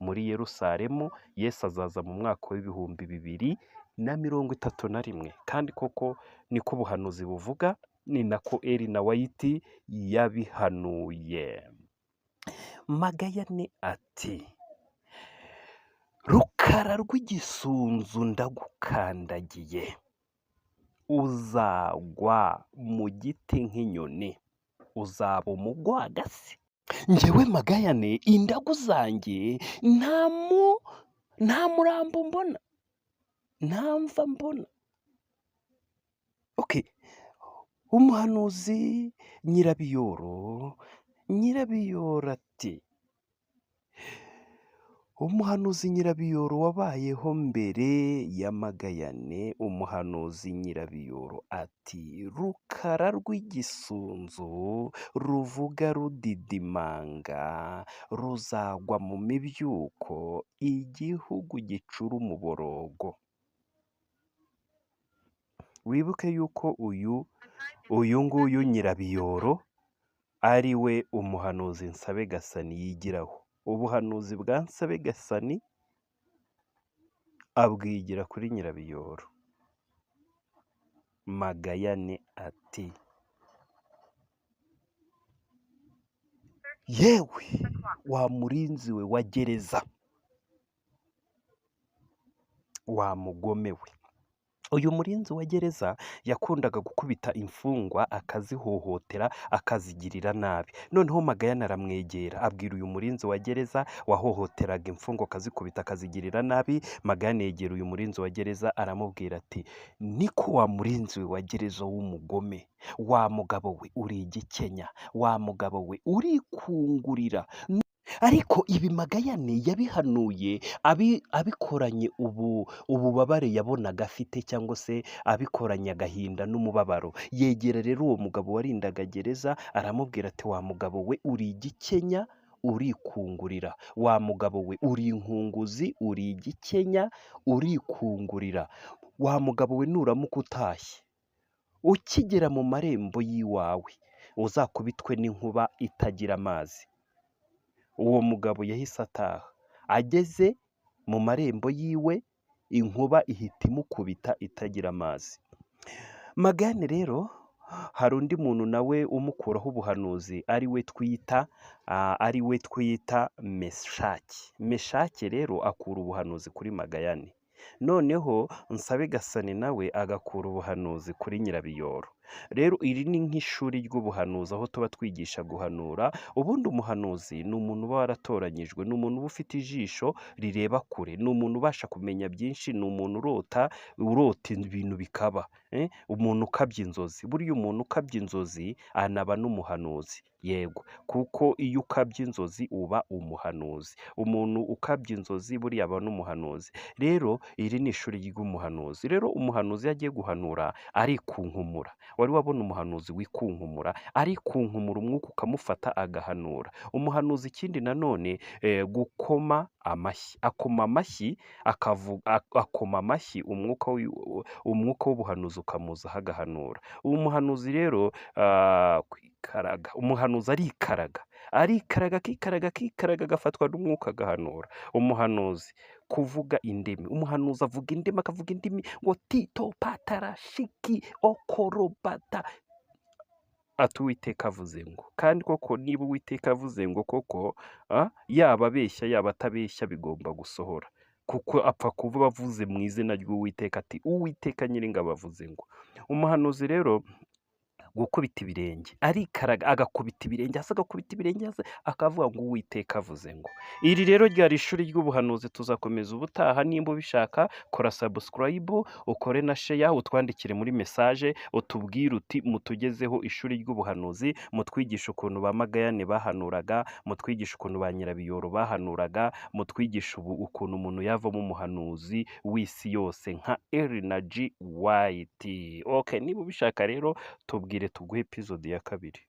muri Yerusalemu. Yesu azaza mu mwaka w'2031. Kandi koko niko ubuhanuzi buvuga, ni nako Elina White yabihanuye. Magayane ati rukara rw'igisunzu ndagukandagiye, uzagwa mu giti nk'inyoni, uzaba umugwagasi. Njyewe Magayane indagu zanjye nta murambo mbona, nta mva mbona. Okay. Umuhanuzi Nyirabiyoro, Nyirabiyoro ati umuhanuzi Nyirabiyoro wabayeho mbere ya Magayane, umuhanuzi Nyirabiyoro ati rukara rw'igisunzu ruvuga rudidimanga, ruzagwa mu mibyuko, igihugu gicura umuborogo. Wibuke yuko uyu nguyu Nyirabiyoro ari we umuhanuzi Nsabegasani yigiraho. Ubuhanuzi bwa Nsabegasani abwigira kuri Nyirabiyoro. Magayane ati yewe wa murinzi we wa gereza, wa mugome we. Uyu murinzi wa gereza yakundaga gukubita imfungwa akazihohotera akazigirira nabi. Noneho Magayane aramwegera abwira uyu murinzi wa gereza wahohoteraga imfungwa akazikubita akazigirira nabi. Magayane yegera uyu murinzi wa gereza aramubwira ati niko wa murinzi we wa gereza w'umugome, wa mugabo we uri igikenya, wa mugabo we urikungurira. Ariko ibi Magayane yabihanuye abikoranye ububabare yabonaga afite, cyangwa se abikoranye agahinda n'umubabaro. Yegera rero uwo mugabo warindaga gereza, aramubwira ati: "Wa mugabo we, uri igikenya, urikungurira. Wa mugabo we, uri inkunguzi, uri igikenya, urikungurira. Wa mugabo we, nuramuka utashye, ukigera mu marembo y'iwawe, uzakubitwe n'inkuba itagira amazi." Uwo mugabo yahise ataha, ageze mu marembo yiwe inkuba ihita imukubita itagira amazi. Magayane rero hari undi muntu nawe umukuraho ubuhanuzi, ari we twita Meshaki. Meshaki rero akura ubuhanuzi kuri Magayane, noneho Nsabe Gasani nawe agakura ubuhanuzi kuri Nyirabiyoro. Rero iri ni nk'ishuri ry'ubuhanuzi, aho tuba twigisha guhanura. Ubundi umuhanuzi ni umuntu uba waratoranyijwe, ni umuntu uba ufite ijisho rireba kure, ni umuntu ubasha kumenya byinshi, ni umuntu urota, urota ibintu bikaba, umuntu ukabya inzozi. Buriya umuntu ukabya inzozi anaba n'umuhanuzi, yego, kuko iyo ukabya inzozi uba umuhanuzi. Umuntu ukabya inzozi buriya aba n'umuhanuzi. Rero iri ni ishuri ry'umuhanuzi. Rero umuhanuzi iyo agiye guhanura arikunkumura. Wari wabona umuhanuzi wikunkumura? Arikunkumura, umwuka ukamufata agahanura. Umuhanuzi ikindi nanone, gukoma amashyi, akoma amashyi, akoma amashyi, umwuka w'ubuhanuzi ukamuzaho agahanura. Uwo muhanuzi rero, kwikaraga, umuhanuzi arikaraga, arikaraga, akikaraga, akikaraga, agafatwa n'umwuka agahanura. Umuhanuzi kuvuga indimi, umuhanuzi avuga indimi, akavuga indimi ngo tito patara shiki okorobata, ati: "Uwiteka avuze ngo." Kandi koko niba Uwiteka avuze ngo koko, yaba abeshya yaba atabeshya bigomba gusohora, kuko apfa kuba avuze mu izina ry'Uwiteka, ati: "Uwiteka Nyiringabo avuze ngo." Umuhanuzi rero gukubita ibirenge, arikaraga agakubita ibirenge hasi, agakubita ibirenge hasi, akavuga ngo: "Uwiteka avuze ngo." Iri rero ryari ishuri ry'ubuhanuzi, tuzakomeza ubutaha. Nimba ubishaka, kora subscribe, ukore na share, utwandikire muri message, utubwire uti: "Mutugezeho ishuri ry'ubuhanuzi, mutwigishe ukuntu ba Magayane bahanuraga, mutwigishe ukuntu ba Nyirabiyoro bahanuraga, mutwigishe ubu ukuntu umuntu yavamo umuhanuzi w'isi yose nka Ellen G White." Okay, niba ubishaka rero tubwire, tuguhe episode ya kabiri.